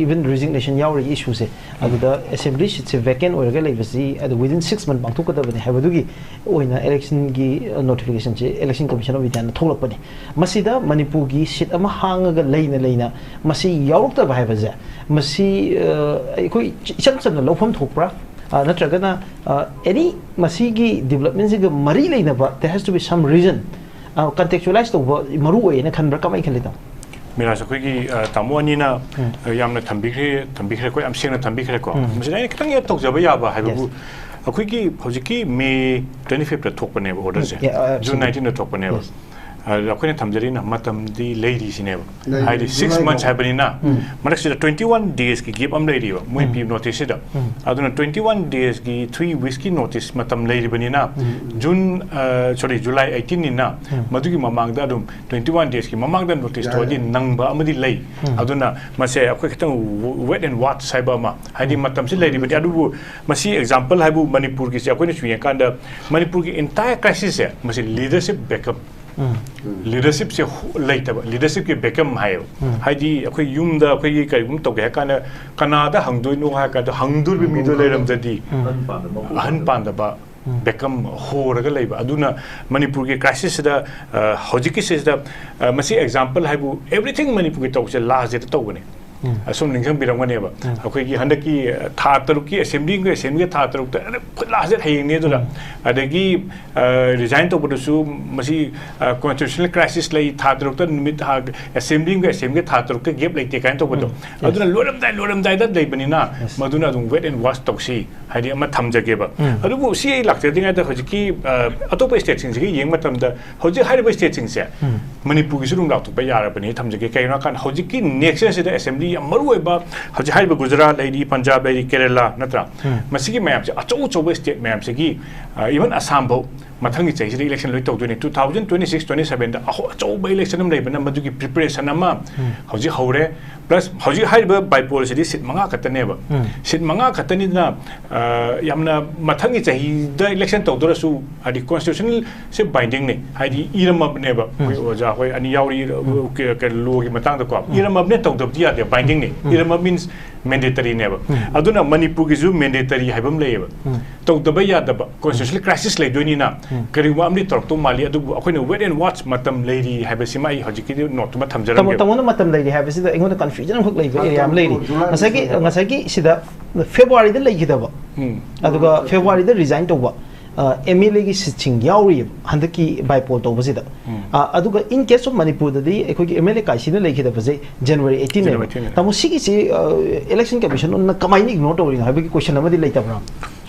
even resignation ꯌꯥꯎꯔꯤꯕ ꯏꯁꯨꯁꯦ, ꯑꯗꯨꯗ ꯑꯦꯁꯦꯝꯕ꯭ꯂꯤ ꯁꯤꯠꯁꯦ ꯚꯦꯀꯦꯟ ꯑꯣꯏꯔꯒ ꯂꯩꯕꯁꯤ ꯑꯗꯨ within six month ꯄꯥꯡꯊꯣꯛꯀꯗꯕꯅꯤ ꯍꯥꯏꯕꯗꯨꯒꯤ ꯑꯣꯏꯅ ꯏꯂꯦꯛꯁꯟꯒꯤ ꯅꯣꯇꯤꯐꯤꯀꯦꯁꯟꯁꯦ ꯏꯂꯦꯛꯁꯟ ꯀꯃꯤꯁꯟ ꯑꯣꯐ ꯏꯟꯗꯤꯌꯥꯅ ꯊꯣꯛꯂꯛꯄꯅꯤ꯫ ꯃꯁꯤꯗ ꯃꯅꯤꯄꯨꯔꯒꯤ ꯁꯤꯠ ꯑꯃ ꯍꯥꯡꯉꯒ ꯂꯩꯅ ꯂꯩꯅ ꯃꯁꯤ ꯌꯥꯎꯔꯛꯇꯕ ꯍꯥꯏꯕꯁꯦ, ꯃꯁꯤ ꯑꯩꯈꯣꯏ ꯏꯆꯝ ꯆꯝꯅ ꯂꯧꯐꯝ ꯊꯣꯛꯄ꯭ꯔꯥ? ꯅꯠꯇ꯭ꯔꯒꯅ ꯑꯦꯅꯤ ꯃꯁꯤꯒꯤ ꯗꯤꯕꯂꯞꯃꯦꯟꯁꯤꯒ ꯃꯔꯤ ꯂꯩꯅꯕ there has to be some reason, ꯀꯟꯇꯦꯛꯆꯨꯑꯦꯂꯥꯏꯁ ꯇꯧꯕ ꯃꯔꯨ ꯑꯣꯏꯌꯦꯅ ꯈꯟꯕ꯭ꯔꯥ? ꯀꯃꯥꯏꯅ ꯈꯜꯂꯤ, ꯇꯥꯃꯣ? ꯃꯤꯔꯥꯖ, ꯑꯩꯈꯣꯏꯒꯤ ꯇꯥꯃꯣ ꯑꯅꯤꯅ ꯌꯥꯝꯅ ꯊꯝꯕꯤꯈ꯭ꯔꯦ, ꯊꯝꯕꯤꯈ꯭ꯔꯦꯀꯣ, ꯌꯥꯝ ꯁꯦꯡꯅ ꯊꯝꯕꯤꯈ꯭ꯔꯦꯀꯣ꯫ ꯃꯁꯤꯗ ꯑꯩꯅ ꯈꯤꯇꯪ ꯑꯦꯗ ꯇꯧꯖꯕ ꯌꯥꯕ ꯍꯥꯏꯕꯕꯨ, ꯑꯩꯈꯣꯏꯒꯤ ꯍꯧꯖꯤꯛꯀꯤ ꯃꯦ ꯇ꯭ꯋꯦꯟꯇꯤ ꯐꯤꯐꯇ ꯊꯣꯛꯄꯅꯦꯕ ꯑꯣꯔꯗꯔꯁꯦ, ꯖꯨꯟ ꯅꯥꯏꯟꯇꯤꯟꯗ ꯊꯣꯛꯄꯅꯦꯕ꯫ ꯑꯗꯨꯗ ꯑꯩꯈꯣꯏꯅ ꯊꯝꯖꯔꯤꯅ ꯃꯇꯝꯗꯤ ꯂꯩꯔꯤꯁꯤꯅꯦꯕ, ꯍꯥꯏꯗꯤ ꯁꯤꯛꯁ ꯃꯟꯊꯁ ꯍꯥꯏꯕꯅꯤꯅ ꯃꯔꯛꯁꯤꯗ ꯇ꯭ꯋꯦꯟꯇꯤ ꯋꯥꯟ ꯗꯦꯖꯀꯤ ꯒꯦꯞ ꯑꯃ ꯂꯩꯔꯤꯕ ꯃꯣꯏ ꯄꯤꯕ ꯅꯣꯇꯤꯁꯁꯤꯗ꯫ ꯑꯗꯨꯅ ꯇ꯭ꯋꯦꯟꯇꯤ ꯋꯥꯟ ꯗꯦꯖꯀꯤ, ꯊ꯭ꯔꯤ ꯋꯤꯛꯁꯀꯤ ꯅꯣꯇꯤꯁ ꯃꯇꯝ ꯂꯩꯔꯤꯕꯅꯤꯅ, ꯖꯨꯟ, ꯁꯣꯔꯤ, ꯖꯨꯂꯥꯏ ꯑꯩꯠꯇꯤꯟꯅꯤꯅ, ꯃꯗꯨꯒꯤ ꯃꯃꯥꯡꯗ ꯑꯗꯨꯝ ꯇ꯭ꯋꯦꯟꯇꯤ ꯋꯥꯟ ꯗꯦꯖꯀꯤ ꯃꯃꯥꯡꯗ ꯅꯣꯇꯤꯁ ꯊꯣꯛꯑꯗꯤ ꯅꯪꯕ ꯑꯃꯗꯤ ꯂꯩ꯫ ꯑꯗꯨꯅ ꯃꯁꯦ ꯑꯩꯈꯣꯏ ꯈꯤꯇꯪ wait and watch ꯍꯥꯏꯕ ꯑꯃ, ꯍꯥꯏꯗꯤ ꯃꯇꯝꯁꯤ ꯂꯩꯔꯤꯕꯗꯤ, ꯑꯗꯨꯕꯨ ꯃꯁꯤ ꯑꯦꯛꯖꯥꯝꯄꯜ ꯍꯥꯏꯕꯨ ꯃꯅꯤꯄꯨꯔꯒꯤꯁꯦ ꯑꯩꯈꯣꯏꯅ ꯁꯨꯝ ꯌꯦꯡꯀꯥꯟꯗ ꯃꯅꯤꯄꯨꯔꯒꯤ entire crisis ꯁꯦ ꯃꯁꯤ leadership vacuum, leadership ꯁꯦ ꯍꯣ-, ꯂꯩꯇꯕ, leadership ꯀꯤ vacuum ꯍꯥꯏꯌꯦꯕ꯫ ꯍꯥꯏꯗꯤ ꯑꯩꯈꯣꯏ ꯌꯨꯝꯗ ꯑꯩꯈꯣꯏꯒꯤ ꯀꯔꯤꯒꯨꯝꯕ ꯇꯧꯒꯦ ꯍꯥꯏ ꯀꯥꯟꯗ ꯀꯅꯥꯗ ꯍꯪꯗꯣꯏꯅꯣ ꯍꯥꯏ ꯀꯥꯟꯗ ꯍꯪꯗꯣꯔꯤꯕ ꯃꯤꯗꯣ ꯂꯩꯔꯝꯗ꯭ꯔꯗꯤ ꯑꯍꯟ ꯄꯥꯟꯗꯕ vacuum ꯍꯣꯔꯒ ꯂꯩꯕ꯫ ꯑꯗꯨꯅ ꯃꯅꯤꯄꯨꯔꯒꯤ crisis ꯁꯤꯗ, ꯑ, ꯍꯧꯖꯤꯛꯀꯤꯁꯤꯗ, ꯑ, ꯃꯁꯤ ꯑꯦꯛꯖꯥꯝꯄꯜ ꯍꯥꯏꯕꯨ everything ꯃꯅꯤꯄꯨꯔꯒꯤ ꯇꯧꯕꯁꯦ last date ꯇ ꯇꯧꯕꯅꯦ꯫ ꯑꯁꯨꯝ ꯅꯤꯡꯁꯤꯡꯕꯤꯔꯝꯒꯅꯦꯕ꯫ ꯑꯩꯈꯣꯏꯒꯤ ꯍꯟꯗꯛꯀꯤ, ꯑ, ꯊꯥ ꯇꯔꯨꯛꯀꯤ assembly, assembly ꯒꯤ ꯊꯥ ꯇꯔꯨꯛꯇ ꯑꯗ last date ꯍꯌꯦꯡꯅꯦ ꯑꯗꯨꯅ꯫ ꯑꯗꯒꯤ, ꯑ, resign ꯇꯧꯕꯗꯁꯨ ꯃꯁꯤ, ꯑ, constitutional crisis ꯂꯩ, ꯊꯥ ꯇꯔꯨꯛꯇ ꯅꯨꯃꯤꯠ, ꯊꯥ, assembly ꯑꯃꯒ assembly ꯒ ꯊꯥ ꯇꯔꯨꯛꯀ gap ꯂꯩꯇꯦ ꯀꯥꯏꯅ ꯇꯧꯕꯗꯣ꯫ ꯑꯗꯨꯅ ꯂꯣꯏꯔꯝꯗꯥꯏ, ꯂꯣꯏꯔꯝꯗꯥꯏꯗ ꯂꯩꯕꯅꯤꯅ ꯃꯗꯨꯅ ꯑꯗꯨꯝ wait and watch ꯇꯧꯁꯤ ꯍꯥꯏꯗꯤ ꯑꯃ ꯊꯝꯖꯒꯦꯕ꯫ ꯑꯗꯨꯕꯨ ꯁꯤ ꯑꯩ ꯂꯥꯛꯆꯗ꯭ꯔꯤꯉꯩꯗ ꯍꯧꯖꯤꯛꯀꯤ, ꯑ, ꯑꯇꯣꯞꯄ state ꯁꯤꯡꯁꯤꯒ ꯌꯦꯡꯕ ꯃꯇꯝꯗ ꯍꯧꯖꯤꯛ ꯍꯥꯏꯔꯤꯕ state ꯁꯤꯡꯁꯦ ꯃꯅꯤꯄꯨꯔꯒꯤꯁꯨ ꯑꯗꯨꯝ ꯂꯥꯎꯊꯣꯛꯄ ꯌꯥꯔꯕꯅꯤ ꯊꯝꯖꯒꯦ꯫ ꯀꯩꯒꯤꯅꯣ ꯍꯥꯏ ꯀꯥꯟꯗ ꯍꯧꯖꯤꯛꯀꯤ next year ꯁꯤꯗ assembly ꯌꯥꯝ ꯃꯔꯨ ꯑꯣꯏꯕ, ꯍꯧꯖꯤꯛ ꯍꯥꯏꯔꯤꯕ ꯒꯨꯖꯔꯥꯠ ꯂꯩꯔꯤ, ꯄꯟꯖꯥꯕ ꯂꯩꯔꯤ, ꯀꯦꯔꯦꯂꯥ ꯅꯠꯇ꯭ꯔꯥ? ꯃꯁꯤꯒꯤ ꯃꯌꯥꯝꯁꯦ ꯑꯆꯧ ꯑꯆꯧꯕ state ꯃꯌꯥꯝꯁꯤꯒꯤ, ꯑ, even ꯑꯁꯥꯝ ꯐꯥꯎ ꯃꯊꯪꯒꯤ ꯆꯍꯤꯁꯤꯗ election ꯂꯣꯏ ꯇꯧꯗꯣꯏꯅꯤ꯫ Two thousand twenty six twenty seven ꯗ ꯑꯍꯣ-, ꯑꯆꯧꯕ election ꯑꯃ ꯂꯩꯕꯅ ꯃꯗꯨꯒꯤ preparation ꯑꯃ ꯎꯝ꯫ ꯍꯧꯖꯤꯛ ꯍꯧꯔꯦ꯫ Plus ꯍꯧꯖꯤꯛ ꯍꯥꯏꯔꯤꯕ by poll ꯁꯤꯗꯤ seat ꯃꯉꯥ ꯈꯛꯇꯅꯦꯕ꯫ ꯎꯝ꯫ Seat ꯃꯉꯥ ꯈꯛꯇꯅꯤꯗꯅ, ꯑ, ꯌꯥꯝꯅ ꯃꯊꯪꯒꯤ ꯆꯍꯤꯗ election ꯇꯧꯗꯣꯔꯁꯨ, ꯍꯥꯏꯗꯤ constitution ꯁꯦ binding ꯅꯤ꯫ ꯍꯥꯏꯗꯤ ꯏꯔꯝꯃꯕꯅꯦꯕ꯫ ꯎꯝ꯫ ꯑꯩꯈꯣꯏ ꯑꯣꯖꯥ ꯍꯣꯏ ꯑꯅꯤ ꯌꯥꯎꯔꯤ, ꯎꯝ꯫ ꯀ-, ꯀ-, law ꯒꯤ ꯃꯇꯥꯡꯗꯀꯣ꯫ ꯎꯝ꯫ ꯏꯔꯝꯃꯕꯅꯦ, ꯇꯧꯗꯕꯗꯤ ꯌꯥꯗꯦ, binding ꯅꯤ꯫ ꯎꯝ꯫ ꯏꯔꯝꯃꯕ means mandatory ꯅꯦꯕ꯫ ꯎꯝ꯫ ꯑꯗꯨꯅ ꯃꯅꯤꯄꯨꯔꯒꯤꯁꯨ mandatory ꯍꯥꯏꯕ ꯑꯃ ꯂꯩꯌꯦꯕ꯫ ꯎꯝ꯫ ꯇꯧꯗꯕ ꯌꯥꯗꯕ constitutional crisis ꯂꯩꯗꯣꯏꯅꯤꯅ, ꯎꯝ꯫ ꯀꯔꯤꯒꯨꯝꯕ ꯑꯃꯗꯤ ꯇꯧꯔꯛꯇꯧ ꯃꯥꯜꯂꯤ, ꯑꯗꯨꯕꯨ ꯑꯩꯈꯣꯏꯅ wait and watch ꯃꯇꯝ ꯂꯩꯔꯤ ꯍꯥꯏꯕꯁꯤꯃ ꯑꯩ ꯍꯧꯖꯤꯛꯀꯤꯗꯤ note ꯇꯨꯃ ꯊꯝꯖꯔꯝꯒꯦ꯫ ꯇꯥꯃꯣ-, ꯇꯥꯃꯣꯅ ꯃꯇꯝ ꯂꯩꯔꯤ ꯍꯥꯏꯕꯁꯤꯗ ꯑꯩꯉꯣꯟꯗ confusion ꯑꯃꯈꯛ ꯂꯩꯕ area ꯑꯃ ꯂꯩꯔꯤ꯫ ꯃꯇꯝ ꯉꯁꯥꯏꯒꯤ, ꯉꯁꯥꯏꯒꯤ ꯁꯤꯗ February ꯗ ꯂꯩꯈꯤꯗꯕ, ꯎꯝ꯫ ꯑꯗꯨꯒ February ꯗ resign ꯇꯧꯕ, ꯑ, M L A ꯒꯤ seat ꯁꯤꯡ ꯌꯥꯎꯔꯤꯑꯕ ꯍꯟꯗꯛꯀꯤ by poll ꯇꯧꯕꯁꯤꯗ꯫ ꯎꯝ꯫ ꯑ, ꯑꯗꯨꯒ in case of ꯃꯅꯤꯄꯨꯔꯗꯗꯤ ꯑꯩꯈꯣꯏꯒꯤ M L A ꯀꯥꯏꯁꯤꯅ ꯂꯩꯈꯤꯗꯕꯁꯦ January eighteen ꯅꯦꯕ꯫ January eighteen ꯅꯦ꯫ ꯇꯥꯃꯣ, ꯁꯤꯒꯤꯁꯤ, ꯑ, election commission ꯅ ꯀꯃꯥꯏꯅ ignore ꯇꯧꯔꯤꯅꯣ ꯍꯥꯏꯕꯒꯤ question ꯑꯃꯗꯤ ꯂꯩꯇꯕ꯭ꯔꯥ?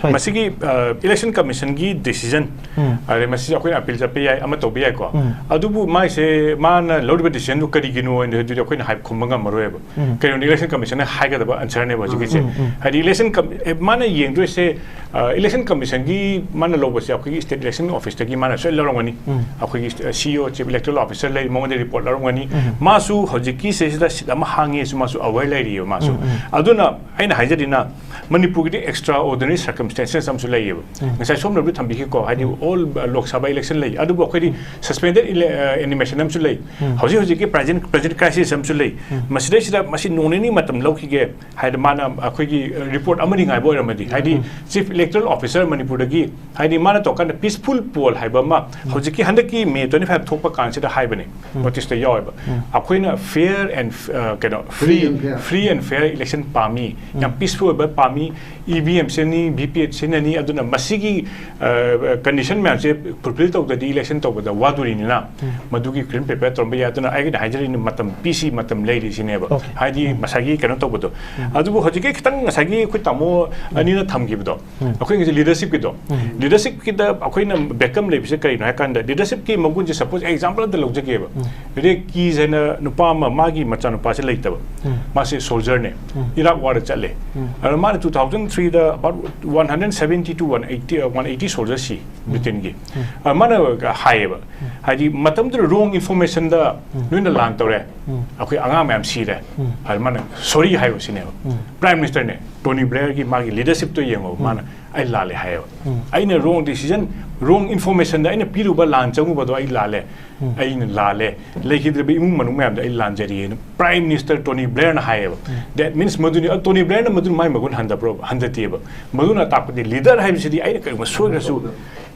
ꯁ꯭ꯋꯥꯏꯗ꯫ ꯃꯁꯤꯒꯤ, ꯑ, election commission ꯒꯤ decision, ꯎꯝ꯫ ꯑꯗꯩ ꯃꯁꯤ ꯑꯩꯈꯣꯏꯅ appeal ꯆꯠꯄ ꯌꯥꯏ, ꯑꯃ ꯇꯧꯕ ꯌꯥꯏꯀꯣ꯫ ꯎꯝ꯫ ꯑꯗꯨꯕꯨ ꯃꯥꯏꯁꯦ ꯃꯥꯅ ꯂꯧꯔꯤꯕ decision ꯗꯨ ꯀꯔꯤꯒꯤꯅꯣ ꯍꯥꯏꯅ ꯑꯗꯨꯗꯤ ꯑꯩꯈꯣꯏꯅ ꯍꯥꯏ ꯈꯨꯝꯕ ꯉꯝꯃꯔꯣꯏꯕ꯫ ꯎꯝ꯫ ꯀꯩꯅꯣꯅꯤ, election commission ꯅ ꯍꯥꯏꯒꯗꯕ answer ꯅꯦꯕ ꯍꯧꯖꯤꯛꯀꯤꯁꯦ꯫ ꯎꯝ, ꯎꯝ꯫ ꯍꯥꯏꯗꯤ election com-, ꯑꯦ, ꯃꯥꯅ ꯌꯦꯡꯗꯣꯏꯁꯦ, ꯑ, election commission ꯒꯤ ꯃꯥꯅ ꯂꯧꯕꯁꯦ ꯑꯩꯈꯣꯏꯒꯤ state election office ꯇꯒꯤ ꯃꯥꯅ ꯁꯣꯏ ꯂꯧꯔꯝꯒꯅꯤ꯫ ꯎꯝ꯫ ꯑꯩꯈꯣꯏꯒꯤ ꯁ-, C E O, Chief Electoral Officer ꯂꯩ, ꯃꯉꯣꯟꯗ report ꯂꯧꯔꯝꯒꯅꯤ꯫ ꯎꯝ꯫ ꯃꯥꯁꯨ ꯍꯧꯖꯤꯛꯀꯤ ꯁꯤꯗꯩꯁꯤꯗ seat ꯑꯃ ꯍꯥꯡꯉꯦꯁꯨ ꯃꯥꯁꯨ aware ꯂꯩꯔꯤꯑꯕ ꯃꯥꯁꯨ꯫ ꯎꯝ, ꯎꯝ꯫ ꯑꯗꯨꯅ ꯑꯩꯅ ꯍꯥꯏꯖꯔꯤꯅ ꯃꯅꯤꯄꯨꯔꯒꯤꯗꯤ extraordinary circumstances ꯑꯃꯁꯨ ꯂꯩꯌꯦꯕ꯫ ꯎꯝ꯫ ꯉꯁꯥꯏ ꯁꯣꯝꯅꯕꯨꯗꯤ ꯊꯝꯕꯤꯈꯤꯀꯣ, ꯍꯥꯏꯗꯤ ꯎꯝ꯫ All, ꯑ, Lok Sabha election ꯂꯩ, ꯑꯗꯨꯕꯨ ꯑꯩꯈꯣꯏꯗꯤ ꯎꯝ꯫ Suspended ele-, ꯑ, animation ꯑꯃꯁꯨ ꯂꯩ꯫ ꯎꯝ꯫ ꯍꯧꯖꯤꯛ ꯍꯧꯖꯤꯛꯀꯤ present, present crisis ꯑꯃꯁꯨ ꯂꯩ꯫ ꯎꯝ꯫ ꯃꯁꯤꯗꯩꯁꯤꯗ ꯃꯁꯤ ꯅꯣꯡ ꯅꯤꯅꯤ ꯃꯇꯝ ꯂꯧꯈꯤꯒꯦ ꯍꯥꯏꯗꯅ ꯃꯥꯅ ꯑꯩꯈꯣꯏꯒꯤ, ꯑ, report ꯑꯃꯅꯤ ꯉꯥꯏꯕ ꯑꯣꯏꯔꯝꯃꯗꯤ, ꯍꯥꯏꯗꯤ ꯎꯝ꯫ Chief Electoral Officer ꯃꯅꯤꯄꯨꯔꯗꯒꯤ, ꯍꯥꯏꯗꯤ ꯃꯥꯅ ꯇꯧꯔꯀꯥꯟꯗ peaceful poll ꯍꯥꯏꯕ ꯑꯃ ꯎꯝ꯫ ꯍꯧꯖꯤꯛꯀꯤ ꯍꯟꯗꯛꯀꯤ May twenty five ꯊꯣꯛꯄ ꯀꯥꯟꯁꯤꯗ ꯍꯥꯏꯕꯅꯦ, ꯎꯝ꯫ Notice ꯇ ꯌꯥꯎꯋꯦꯕ꯫ ꯎꯝ꯫ ꯑꯩꯈꯣꯏꯅ fair and, ꯑ, ꯀꯩꯅꯣ, free, free and fair, free and fair election ꯄꯥꯝꯃꯤ, ꯌꯥꯝ ꯎꯝ꯫ Peaceful ꯑꯣꯏꯕ ꯄꯥꯝꯃꯤ, E V M ꯁꯤꯖꯤꯟꯅꯅꯤ, V P P ꯁꯤꯖꯤꯟꯅꯅꯤ, ꯑꯗꯨꯅ ꯃꯁꯤꯒꯤ, ꯑ, condition ꯃꯌꯥꯝꯁꯦ fulfill ꯇꯧꯗ꯭ꯔꯗꯤ election ꯇꯧꯕꯗ ꯋꯥꯗꯣꯔꯤꯅꯤꯅ, ꯎꯝ꯫ ꯃꯗꯨꯒꯤ green paper ꯇꯧꯔꯝꯕ ꯌꯥꯏ꯫ ꯑꯗꯨꯅ ꯑꯩꯒꯤꯅ ꯍꯥꯏꯖꯔꯤꯅꯤ, ꯃꯇꯝ ꯄꯤꯁꯤ, ꯃꯇꯝ ꯂꯩꯔꯤ ꯁꯤꯅꯦꯕ꯫ Okay. ꯍꯥꯏꯗꯤ ꯎꯝ꯫ ꯉꯁꯥꯏꯒꯤ ꯀꯩꯅꯣ ꯇꯧꯕꯗꯣ꯫ ꯎꯝ꯫ ꯑꯗꯨꯕꯨ ꯍꯧꯖꯤꯛꯀꯤ ꯈꯤꯇꯪ ꯉꯁꯥꯏꯒꯤ ꯑꯩꯈꯣꯏ ꯇꯥꯃꯣ ꯎꯝ꯫ ꯑꯅꯤꯅ ꯊꯝꯈꯤꯕꯗꯣ, ꯎꯝ꯫ ꯑꯩꯈꯣꯏ ꯉꯁꯤ leadership ꯀꯤꯗꯣ, ꯎꯝ꯫ Leadership ꯀꯤꯗ ꯑꯩꯈꯣꯏꯅ ꯕꯦꯀꯝ ꯂꯩꯕꯁꯦ ꯀꯔꯤꯅꯣ ꯍꯥꯏ ꯀꯥꯟꯗ, leadership ꯀꯤ ꯃꯒꯨꯟꯁꯦ suppose example ꯑꯝꯇ ꯂꯧꯖꯒꯦꯕ꯫ ꯎꯝ꯫ ꯔꯦꯀꯤꯁ ꯍꯥꯏꯅ ꯅꯨꯄꯥ ꯑꯃ, ꯃꯥꯒꯤ ꯃꯆꯥꯅꯨꯄꯥꯁꯦ ꯂꯩꯇꯕ꯫ ꯎꯝ꯫ ꯃꯥꯁꯦ soldier ꯅꯦ꯫ ꯎꯝ꯫ Iraq war ꯗ ꯆꯠꯂꯦ꯫ ꯎꯝ꯫ ꯑꯗꯣ ꯃꯥꯅ two thousand three the about one hundred seventy to one eighty, uh, one eighty soldier ꯁꯤ ꯕ꯭ꯔꯤꯇꯦꯟꯒꯤ꯫ ꯎꯝ꯫ ꯑ, ꯃꯥꯅ ꯍꯥꯏꯌꯦꯕ, ꯎꯝ꯫ ꯍꯥꯏꯗꯤ, ꯃꯇꯝꯗꯨꯗ wrong informationꯗ ꯎꯝ꯫ ꯅꯣꯏꯅ ꯂꯥꯟ ꯇꯧꯔꯦ, ꯎꯝ꯫ ꯑꯩꯈꯣꯏ ꯑꯉꯥꯡ ꯃꯌꯥꯝ ꯁꯤꯔꯦ꯫ ꯎꯝ꯫ ꯑꯗ ꯃꯥꯅ sorry ꯍꯥꯏꯌꯣ ꯁꯤꯅꯦꯕ꯫ ꯎꯝ꯫ Prime Ministerꯅꯦ, Tony Blairꯒꯤ ꯃꯥꯒꯤ leadershipꯇꯣ ꯌꯦꯡꯉꯣ, ꯎꯝ꯫ ꯃꯥꯅ "ꯑꯩ ꯂꯥꯜꯂꯦ" ꯍꯥꯏꯌꯦꯕ꯫ ꯎꯝ꯫ "ꯑꯩꯅ wrong decision, wrong informationꯗ ꯑꯩꯅ ꯄꯤꯔꯨꯕ ꯂꯥꯟ ꯆꯪꯉꯨꯕꯗꯣ ꯑꯩ ꯂꯥꯜꯂꯦ꯫ ꯎꯝ꯫ ꯑꯩꯅ ꯂꯥꯜꯂꯦ꯫ ꯂꯩꯈꯤꯗ꯭ꯔꯤꯕ ꯏꯃꯨꯡ ꯃꯅꯨꯡ ꯃꯌꯥꯝꯗ ꯑꯩ ꯂꯥꯟꯖꯔꯤꯑꯅ" Prime Minister Tony Blairꯅ ꯍꯥꯏꯌꯦꯕ꯫ ꯎꯝ꯫ That means ꯃꯗꯨꯅꯤ, ꯑ, Tony Blairꯅ ꯃꯗꯨꯅ ꯃꯥꯏ ꯃꯒꯨꯟ ꯍꯟꯊꯕ꯭ꯔꯣ? ꯍꯟꯊꯗꯦꯕ꯫ ꯃꯗꯨꯅ ꯇꯥꯛꯄꯗꯤ leader ꯍꯥꯏꯕꯁꯤꯗꯤ ꯑꯩꯅ ꯀꯔꯤꯒꯨꯝꯕ ꯁꯣꯏꯈ꯭ꯔꯁꯨ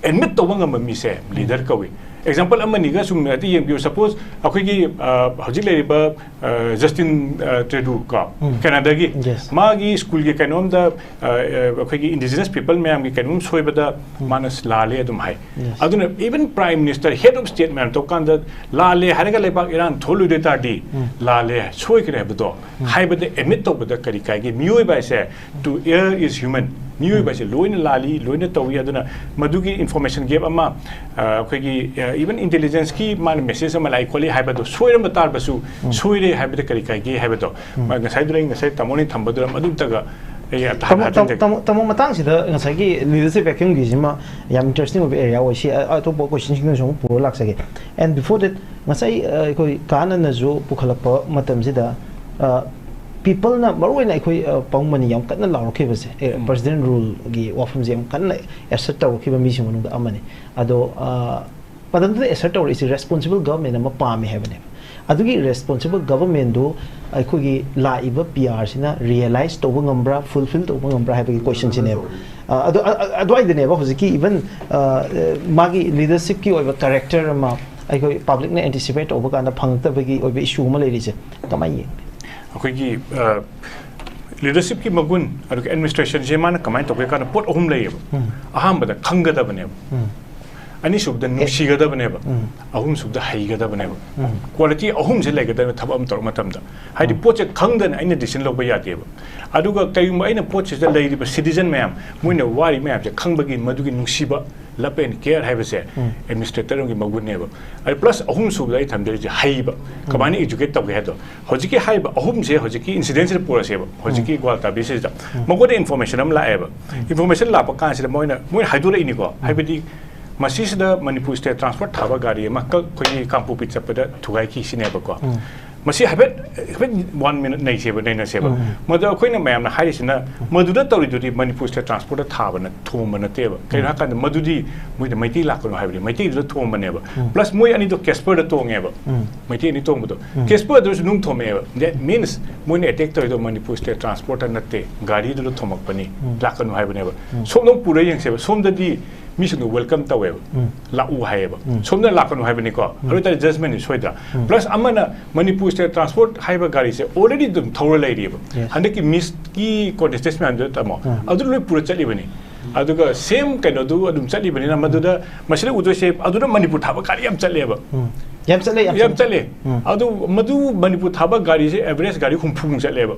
admit ꯇꯧꯕ ꯉꯝꯕ ꯃꯤꯁꯦ leader ꯎꯝ꯫ ꯀꯧꯏ꯫ Example ꯑꯃꯅꯤꯒ ꯁꯨꯝ ꯑꯗꯨ ꯌꯦꯡꯕꯤꯌꯨ꯫ Suppose ꯑꯩꯈꯣꯏꯒꯤ, ꯑ, ꯍꯧꯖꯤꯛ ꯂꯩꯔꯤꯕ, ꯑ, Justin, ꯑ, Trudeau ꯀꯣ, ꯎꯝ꯫ Canadaꯒꯤ, Yes꯫ ꯃꯥꯒꯤ schoolꯒꯤ ꯀꯩꯅꯣꯝꯗ, ꯑ, ꯑ, ꯑꯩꯈꯣꯏꯒꯤ indigenous people ꯃꯌꯥꯝꯒꯤ ꯀꯩꯅꯣꯝ ꯁꯣꯏꯕꯗ ꯎꯝ꯫ ꯃꯥꯅ ꯂꯥꯜꯂꯦ ꯑꯗꯨꯝ ꯍꯥꯏ꯫ Yes꯫ ꯑꯗꯨꯅ even Prime Minister, head of state ꯃꯌꯥꯝ ꯇꯧꯀꯥꯟꯗ ꯂꯥꯜꯂꯦ ꯍꯥꯏꯔꯒ ꯂꯩꯕꯥꯛ ꯏꯔꯥꯡ ꯊꯣꯛꯍꯜꯂꯣꯏꯗꯣꯏ ꯇꯥꯔꯗꯤ, ꯎꯝ꯫ ꯂꯥꯜꯂꯦ, ꯁꯣꯏꯈ꯭ꯔꯦ ꯍꯥꯏꯕꯗꯣ ꯎꯝ꯫ ꯍꯥꯏꯕꯗ admit ꯇꯧꯕꯗ ꯀꯔꯤ ꯀꯥꯏꯒꯦ? ꯃꯤꯑꯣꯏꯕ ꯍꯥꯏꯁꯦ, to err is human꯫ ꯃꯤꯑꯣꯏꯕ ꯎꯝ꯫ ꯍꯥꯏꯁꯦ ꯂꯣꯏꯅ ꯂꯥꯜꯂꯤ, ꯂꯣꯏꯅ ꯇꯧꯏ꯫ ꯑꯗꯨꯅ ꯃꯗꯨꯒꯤ information gap ꯑꯃ, ꯑ, ꯑꯩꯈꯣꯏꯒꯤ, ꯑ, even intelligenceꯀꯤ ꯃꯥꯅ message ꯑꯃ ꯂꯥꯛꯏ ꯈꯣꯠꯂꯤ ꯍꯥꯏꯕꯗꯣ ꯁꯣꯏꯔꯝꯕ ꯇꯥꯔꯕꯁꯨ, ꯎꯝ꯫ ꯁꯣꯏꯔꯦ ꯍꯥꯏꯕꯗ ꯀꯔꯤ ꯀꯥꯏꯒꯦ ꯍꯥꯏꯕꯗꯣ, ꯎꯝ꯫ ꯃꯥ ꯉꯁꯥꯏꯗꯨꯗ ꯑꯩ ꯉꯁꯥꯏ ꯇꯥꯃꯣꯅ ꯊꯝꯕꯗꯨꯗ ꯃꯗꯨꯝꯇꯒ ꯑꯩ ꯑꯝꯇ ꯇꯥꯃꯣ, ꯍꯥꯏꯐꯦꯠꯇꯪ ꯇꯥꯃꯣ, ꯇꯥꯃꯣ, ꯃꯇꯥꯡꯁꯤꯗ ꯉꯁꯥꯏꯒꯤ leadership vacuumꯒꯤꯁꯤꯃ ꯌꯥꯝ interesting ꯑꯣꯏꯕ area ꯑꯣꯏ꯫ ꯁꯤ ꯑ-, ꯑꯇꯣꯞꯄ questionꯁꯤꯡꯗꯁꯨ ꯑꯃꯨꯛ ꯄꯨꯔ ꯂꯥꯛꯆꯒꯦ꯫ And before that, ꯉꯁꯥꯏ, ꯑ, ꯑꯩꯈꯣꯏ ꯀꯥꯅꯅꯁꯨ ꯄꯨꯈꯠꯂꯛꯄ ꯃꯇꯝꯁꯤꯗ, ꯑ, peopleꯅ ꯃꯔꯨꯑꯣꯏꯅ ꯑꯩꯈꯣꯏ, ꯑ, ꯄꯥꯕꯨꯡ ꯃꯅꯤ ꯌꯥꯝ ꯀꯟꯅ ꯂꯥꯎꯔꯛꯈꯤꯕꯁꯦ, ꯑꯦ, ꯎꯝ꯫ President ruleꯒꯤ ꯋꯥꯐꯝꯁꯦ ꯌꯥꯝ ꯀꯟꯅ assert ꯇꯧꯔꯛꯈꯤꯕ ꯃꯤꯁꯤꯡ ꯃꯅꯨꯡꯗ ꯑꯃꯅꯤ꯫ ꯑꯗꯣ, ꯑ, ꯃꯇꯝꯗꯨꯗ assert ꯇꯧꯔꯛꯏꯁꯤ responsible government ꯑꯃ ꯄꯥꯝꯃꯦ ꯍꯥꯏꯕꯅꯦꯕ꯫ ꯑꯗꯨꯒꯤ responsible governmentꯗꯨ ꯑꯩꯈꯣꯏꯒꯤ ꯂꯥꯛꯏꯕ PRꯁꯤꯅ realize ꯇꯧꯕ ꯉꯝꯕ꯭ꯔꯥ, fulfill ꯇꯧꯕ ꯉꯝꯕ꯭ꯔꯥ ꯍꯥꯏꯕꯒꯤ questionꯁꯤꯅꯦꯕ꯫ ꯑ, ꯑꯗꯨ, ꯑ, ꯑ, ꯑꯗꯨꯋꯥꯏꯗꯅꯦꯕ ꯍꯧꯖꯤꯛꯀꯤ even, ꯑ, ꯑ, ꯃꯥꯒꯤ leadershipꯀꯤ ꯑꯣꯏꯕ character ꯑꯃ ꯑꯩꯈꯣꯏ publicꯅ anticipate ꯇꯧꯕ ꯀꯥꯟꯗ ꯐꯪꯉꯛꯇꯕꯒꯤ ꯑꯣꯏꯕ issue ꯑꯃ ꯂꯩꯔꯤꯁꯦ꯫ ꯀꯃꯥꯏꯅ ꯌꯦꯡꯒꯦ? ꯑꯩꯈꯣꯏꯒꯤ, ꯑ, leadershipꯀꯤ ꯃꯒꯨꯟ, ꯑꯗꯨꯒ administrationꯁꯦ ꯃꯥꯅ ꯀꯃꯥꯏꯅ ꯇꯧꯒꯦ ꯀꯥꯟꯗ ꯄꯣꯠ ꯑꯍꯨꯝ ꯂꯩꯌꯦꯕ꯫ ꯎꯝ꯫ ꯑꯍꯥꯟꯕꯗ ꯈꯪꯒꯗꯕꯅꯦꯕ꯫ ꯎꯝ꯫ ꯑꯅꯤꯁꯨꯕꯗ ꯑꯦ꯫ ꯅꯨꯡꯁꯤꯒꯗꯕꯅꯦꯕ꯫ ꯎꯝ꯫ ꯑꯍꯨꯝꯁꯨꯕꯗ ꯍꯩꯒꯗꯕꯅꯦꯕ꯫ ꯎꯝ꯫ Quality ꯑꯍꯨꯝꯁꯦ ꯂꯩꯒꯗꯕꯅꯦ ꯊꯕꯛ ꯑꯃ ꯇꯧꯔꯛꯄ ꯃꯇꯝꯗ꯫ ꯍꯥꯏꯗꯤ ꯎꯝ꯫ ꯄꯣꯠꯁꯦ ꯈꯪꯗꯅ ꯑꯩꯅ decision ꯂꯧꯕ ꯌꯥꯗꯦꯕ꯫ ꯑꯗꯨꯒ ꯀꯩꯒꯨꯝꯕ ꯑꯩꯅ ꯄꯣꯠꯁꯤꯗ ꯂꯩꯔꯤꯕ citizen ꯃꯌꯥꯝ, ꯃꯣꯏꯅ ꯋꯥꯔꯤ ꯃꯌꯥꯝꯁꯦ ꯈꯪꯕꯒꯤ ꯃꯗꯨꯒꯤ ꯅꯨꯡꯁꯤꯕ, Love and care ꯍꯥꯏꯕꯁꯦ administrator ꯑꯃꯒꯤ ꯃꯒꯨꯟꯅꯦꯕ꯫ ꯑꯗꯨ plus ꯑꯍꯨꯝ ꯁꯨꯕꯗ ꯑꯩ ꯊꯝꯖꯔꯤꯁꯦ ꯍꯩꯕ, ꯀꯃꯥꯏꯅ educate ꯇꯧꯒꯦ ꯍꯥꯏꯗꯣ꯫ ꯍꯧꯖꯤꯛꯀꯤ ꯍꯥꯏꯕ ꯑꯍꯨꯝꯁꯦ ꯍꯧꯖꯤꯛꯀꯤ incidentꯁꯤꯗ ꯄꯨꯔꯁꯦꯕ, ꯍꯧꯖꯤꯛꯀꯤ ꯒ꯭ꯋꯥꯜꯇꯥꯕꯤꯁꯤꯗ ꯃꯉꯣꯟꯗ information ꯑꯃ ꯂꯥꯛꯑꯦꯕ꯫ Information ꯂꯥꯛꯄ ꯀꯥꯟꯁꯤꯗ ꯃꯣꯏꯅ ꯃꯣꯏꯅ ꯍꯥꯏꯗꯣꯔꯛꯏꯅꯤꯀꯣ, ꯍꯥꯏꯕꯗꯤ ꯃꯁꯤꯁꯤꯗ ꯃꯅꯤꯄꯨꯔ state transport ꯊꯥꯕ ꯒꯥꯔꯤ ꯑꯃꯈꯛ ꯑꯩꯈꯣꯏꯒꯤ ꯀꯥꯡꯄꯣꯛꯄꯤ ꯆꯠꯄꯗ ꯊꯨꯒꯥꯏꯈꯤ ꯁꯤꯅꯦꯕꯀꯣ꯫ ꯃꯁꯤ ꯍꯥꯏꯐꯦꯠ ꯍꯥꯏꯐꯦꯠ one minute ꯅꯩꯁꯦꯕ, ꯅꯩꯅꯁꯦꯕ꯫ ꯃꯗꯨ ꯑꯩꯈꯣꯏꯅ ꯃꯌꯥꯝꯅ ꯍꯥꯏꯔꯤꯁꯤꯅ ꯃꯗꯨꯗ ꯇꯧꯔꯤꯗꯨꯗꯤ ꯃꯅꯤꯄꯨꯔ state transportꯇ ꯊꯥꯕꯅ ꯊꯣꯡꯕ ꯅꯠꯇꯦꯕ꯫ ꯀꯩꯅꯣ ꯍꯥꯏꯀꯥꯟꯗ ꯃꯗꯨꯗꯤ ꯃꯣꯏꯗ ꯃꯩꯇꯩ ꯂꯥꯛꯀꯅꯨ ꯍꯥꯏꯕꯗꯤ ꯃꯩꯇꯩꯗꯨꯗ ꯊꯣꯡꯕꯅꯦꯕ꯫ Plus ꯃꯣꯏ ꯑꯅꯤꯗꯣ Casperꯗ ꯇꯣꯡꯉꯦꯕ꯫ ꯃꯩꯇꯩ ꯑꯅꯤ ꯇꯣꯡꯕꯗꯣ꯫ Casperꯗꯨꯁꯨ ꯅꯨꯡ ꯊꯣꯝꯃꯛꯑꯦꯕ꯫ That means ꯃꯣꯏꯅ attack ꯇꯧꯔꯤꯗꯣ ꯃꯅꯤꯄꯨꯔ state transportꯇ ꯅꯠꯇꯦ, ꯒꯥꯔꯤꯗꯨꯗ ꯊꯣꯝꯃꯛꯄꯅꯤ, ꯂꯥꯛꯀꯅꯨ ꯍꯥꯏꯕꯅꯦꯕ꯫ ꯁꯣꯝꯗ ꯄꯨꯔ ꯌꯦꯡꯁꯦꯕ, ꯁꯣꯝꯗꯗꯤ ꯃꯤꯁꯤꯡꯗꯣ welcome ꯇꯧꯋꯦꯕ꯫ ꯂꯥꯛꯎ ꯍꯥꯏꯌꯦꯕ꯫ ꯁꯣꯝꯗ ꯂꯥꯛꯀꯅꯨ ꯍꯥꯏꯕꯅꯤꯀꯣ꯫ ꯑꯗꯨ ꯑꯣꯏꯇꯥꯔꯗꯤ judgmentꯅꯤ ꯁꯣꯏꯗ꯭ꯔꯥ? Plus ꯑꯃꯅ ꯃꯅꯤꯄꯨꯔ state transport ꯍꯥꯏꯕ ꯒꯥꯔꯤꯁꯦ already ꯑꯗꯨꯝ ꯊꯧꯔ ꯂꯩꯔꯤꯕ꯫ Yes. ꯍꯟꯗꯛꯀꯤ Missꯀꯤ contestant ꯃꯌꯥꯝꯗꯨꯗ ꯇꯥꯃꯣ, ꯑꯗꯨ ꯂꯣꯏ ꯄꯨꯔ ꯆꯠꯂꯤꯕꯅꯤ꯫ ꯑꯗꯨꯒ same ꯀꯩꯅꯣꯗꯨ ꯑꯗꯨꯝ ꯆꯠꯂꯤꯕꯅꯤꯅ ꯃꯗꯨꯗ ꯃꯁꯤꯗ ꯎꯗꯣꯏꯁꯦ ꯑꯗꯨꯗ ꯃꯅꯤꯄꯨꯔ ꯊꯥꯕ ꯒꯥꯔꯤ ꯌꯥꯝ ꯆꯠꯂꯦꯕ꯫ ꯌꯥꯝ ꯆꯠꯂꯦ, ꯌꯥꯝ ꯌꯥꯝ ꯆꯠꯂꯦ꯫ ꯆꯠꯂꯦ꯫ ꯑꯗꯨ ꯃꯗꯨ ꯃꯅꯤꯄꯨꯔ ꯊꯥꯕ ꯒꯥꯔꯤꯁꯦ average ꯒꯥꯔꯤ ꯍꯨꯝꯐꯨꯃꯨꯛ ꯆꯠꯂꯦꯕ꯫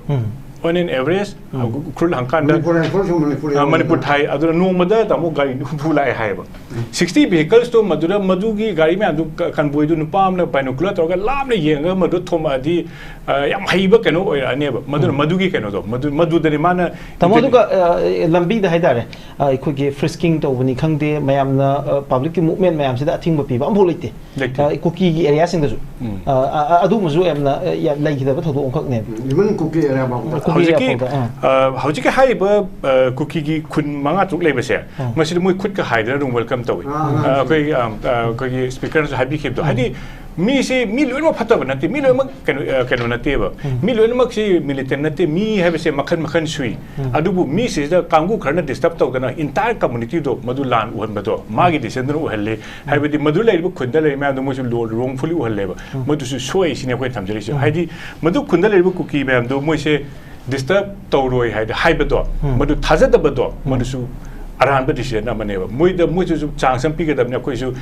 On an average, ꯎꯈ꯭ꯔꯨꯜ ꯍꯪꯀꯥꯟꯗ ꯃꯅꯤꯄꯨꯔ ꯍꯥꯏ ꯐꯣꯔꯁ ꯃꯅꯤꯄꯨꯔ ꯑ, ꯃꯅꯤꯄꯨꯔ ꯊꯥꯏ꯫ ꯑꯗꯨꯅ ꯅꯣꯡꯃꯗ ꯇꯥꯃꯣ ꯒꯥꯔꯤ ꯍꯨꯝꯐꯨ ꯂꯥꯛꯑꯦ ꯍꯥꯏꯌꯦꯕ꯫ Sixty vehiclesꯇꯣ ꯃꯗꯨꯗ ꯃꯗꯨꯒꯤ ꯒꯥꯔꯤ ꯃꯌꯥꯝꯗꯨ ꯀ-, convoyꯗꯨ ꯅꯨꯄꯥ ꯑꯃꯅ binocular ꯇꯧꯔꯒ ꯂꯥꯞꯅ ꯌꯦꯡꯉꯒ ꯃꯗꯨ ꯊꯣꯝꯃꯛꯑꯗꯤ, ꯑ, ꯌꯥꯝ ꯍꯩꯕ ꯀꯩꯅꯣ ꯑꯣꯏꯔꯛꯑꯅꯦꯕ꯫ ꯃꯗꯨꯅ ꯃꯗꯨꯒꯤ ꯀꯩꯅꯣꯗꯣ, ꯃꯗꯨ, ꯃꯗꯨꯗꯅꯤ ꯃꯥꯅ ꯇꯥꯃꯣ, introduce- ꯑꯗꯨꯒ ꯑ, ꯂꯝꯕꯤꯗ ꯍꯥꯏꯇꯥꯔꯦ, ꯑ, ꯑꯩꯈꯣꯏꯒꯤ frisking ꯇꯧꯕꯅꯤ ꯈꯪꯗꯦ, ꯃꯌꯥꯝꯅ, ꯑ, publicꯀꯤ movement ꯃꯌꯥꯝꯁꯤꯗ ꯑꯊꯤꯡꯕ ꯄꯤꯕ ꯑꯃꯐꯥꯎ ꯂꯩꯇꯦ꯫ ꯂꯩꯇꯦ꯫ ꯑ, ꯀꯨꯀꯤꯒꯤ areaꯁꯤꯡꯗꯁꯨ꯫ ꯎꯝ꯫ ꯑ, ꯑ, ꯑ, ꯑꯗꯨꯒꯨꯝꯕꯁꯨ ꯌꯥꯝꯅ, ꯑ, ꯌꯥꯝ ꯂꯩꯈꯤꯗꯕ ꯊꯧꯗꯣꯛ ꯑꯃꯈꯛꯅꯦꯕ꯫ Even ꯀꯨꯀꯤ area ꯐꯥꯎꯕꯗ꯫ ꯀꯨꯀꯤ ꯍꯧꯖꯤꯛꯀꯤ area ꯐꯥꯎꯗ, ꯑꯥ꯫ ꯑ, ꯍꯧꯖꯤꯛꯀꯤ ꯍꯥꯏꯔꯤꯕ, ꯑ, ꯀꯨꯀꯤꯒꯤ ꯈꯨꯟ ꯃꯉꯥ ꯇꯔꯨꯛ ꯂꯩꯕꯁꯦ, ꯑꯥ꯫ ꯃꯁꯤꯗ ꯃꯣꯏ ꯈꯨꯠꯀ ꯍꯥꯏꯗꯅ ꯑꯗꯨꯝ welcome ꯇꯧꯏ꯫ ꯑꯥ, ꯑꯥ, ꯑ, ꯑꯩꯈꯣꯏꯒꯤ, ꯑ, ꯑ, ꯑꯩꯈꯣꯏꯒꯤ speakerꯅꯁꯨ ꯍꯥꯏꯕꯤꯈꯤꯕꯗꯣ, ꯍꯥꯏꯗꯤ ꯃꯤꯁꯤ ꯃꯤ ꯂꯣꯏꯅꯃꯛ ꯐꯠꯇꯕ ꯅꯠꯇꯦ, ꯃꯤ ꯂꯣꯏꯅꯃꯛ ꯀꯩꯅꯣ, ꯑ, ꯀꯩꯅꯣ ꯅꯠꯇꯦꯕ꯫ ꯃꯤ ꯂꯣꯏꯅꯃꯛꯁꯤ militant ꯅꯠꯇꯦ, ꯃꯤ ꯍꯥꯏꯕꯁꯦ ꯃꯈꯜ ꯃꯈꯜ ꯁꯨꯏ꯫ ꯑꯗꯨꯕꯨ ꯃꯤꯁꯤꯗ ꯀꯥꯡꯕꯨ ꯈꯔꯅ disturb ꯇꯧꯗꯅ entire communityꯗꯣ ꯃꯗꯨ ꯂꯥꯟ ꯎꯍꯟꯕꯗꯣ ꯃꯥꯒꯤ decisionꯗꯨꯅ ꯎꯍꯜꯂꯤ꯫ ꯍꯥꯏꯕꯗꯤ ꯃꯗꯨ ꯂꯩꯔꯤꯕ ꯈꯨꯟꯗ ꯂꯩꯔꯤꯕ ꯃꯌꯥꯝꯗꯣ ꯃꯣꯏꯁꯨ ꯂꯣ-, wrongfully ꯎꯍꯜꯂꯦꯕ꯫ ꯃꯗꯨꯁꯨ ꯁꯣꯏ ꯁꯤꯅꯤ ꯑꯩꯈꯣꯏꯅ ꯊꯝꯖꯔꯤꯁꯦ꯫ ꯍꯥꯏꯗꯤ ꯃꯗꯨ ꯈꯨꯟꯗ ꯂꯩꯔꯤꯕ ꯀꯨꯀꯤ ꯃꯌꯥꯝꯗꯣ ꯃꯣꯏꯁꯦ disturb ꯇꯧꯔꯣꯏ ꯍꯥꯏꯗꯤ ꯍꯥꯏꯕꯗꯣ, ꯃꯗꯨ ꯊꯥꯖꯗꯕꯗꯣ, ꯃꯗꯨꯁꯨ ꯑꯔꯥꯟꯕ decision ꯑꯃꯅꯦꯕ꯫ ꯃꯣꯏꯗ, ꯃꯣꯏꯁꯨ chance ꯑꯃ ꯄꯤꯒꯗꯕꯅꯤ꯫ ꯑꯩꯈꯣꯏꯁꯨ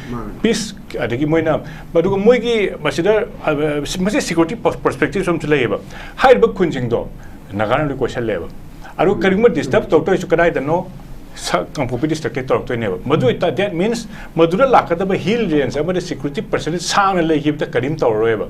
peace, ꯑꯗꯒꯤ ꯃꯣꯏꯅ, ꯑꯗꯨꯒ ꯃꯣꯏꯒꯤ ꯃꯁꯤꯗ, ꯑ, ꯃꯁꯤ security perspective ꯑꯃꯁꯨ ꯂꯩꯌꯦꯕ꯫ ꯍꯥꯏꯔꯤꯕ ꯈꯨꯟꯁꯤꯡꯗꯣ ꯅꯥꯒꯥꯅ ꯂꯣꯏ ꯀꯣꯏꯁꯜꯂꯦꯕ꯫ ꯑꯗꯨꯒ ꯀꯔꯤꯒꯨꯝꯕ disturb ꯇꯧꯔꯛꯇꯣꯏꯁꯨ ꯀꯗꯥꯏꯗꯅꯣ? ꯁ- ꯀꯥꯡꯄꯣꯛꯄꯤ ꯗꯤꯁꯇ꯭ꯔꯤꯛꯇꯩ ꯇꯧꯔꯛꯇꯣꯏꯅꯦꯕ꯫ ꯃꯗꯨ ꯑꯣꯏꯇꯥ that means ꯃꯗꯨꯗ ꯂꯥꯛꯀꯗꯕ ꯍꯤꯜ ꯔꯦꯟꯖ ꯑꯃꯗ ꯁꯦꯀ꯭ꯌꯨꯔꯤꯇꯤ ꯄꯔꯁꯟ ꯁꯥꯡꯅ ꯂꯩꯈꯤꯕꯗ ꯀꯔꯤꯝ ꯇꯧꯔꯔꯣꯏꯕ꯫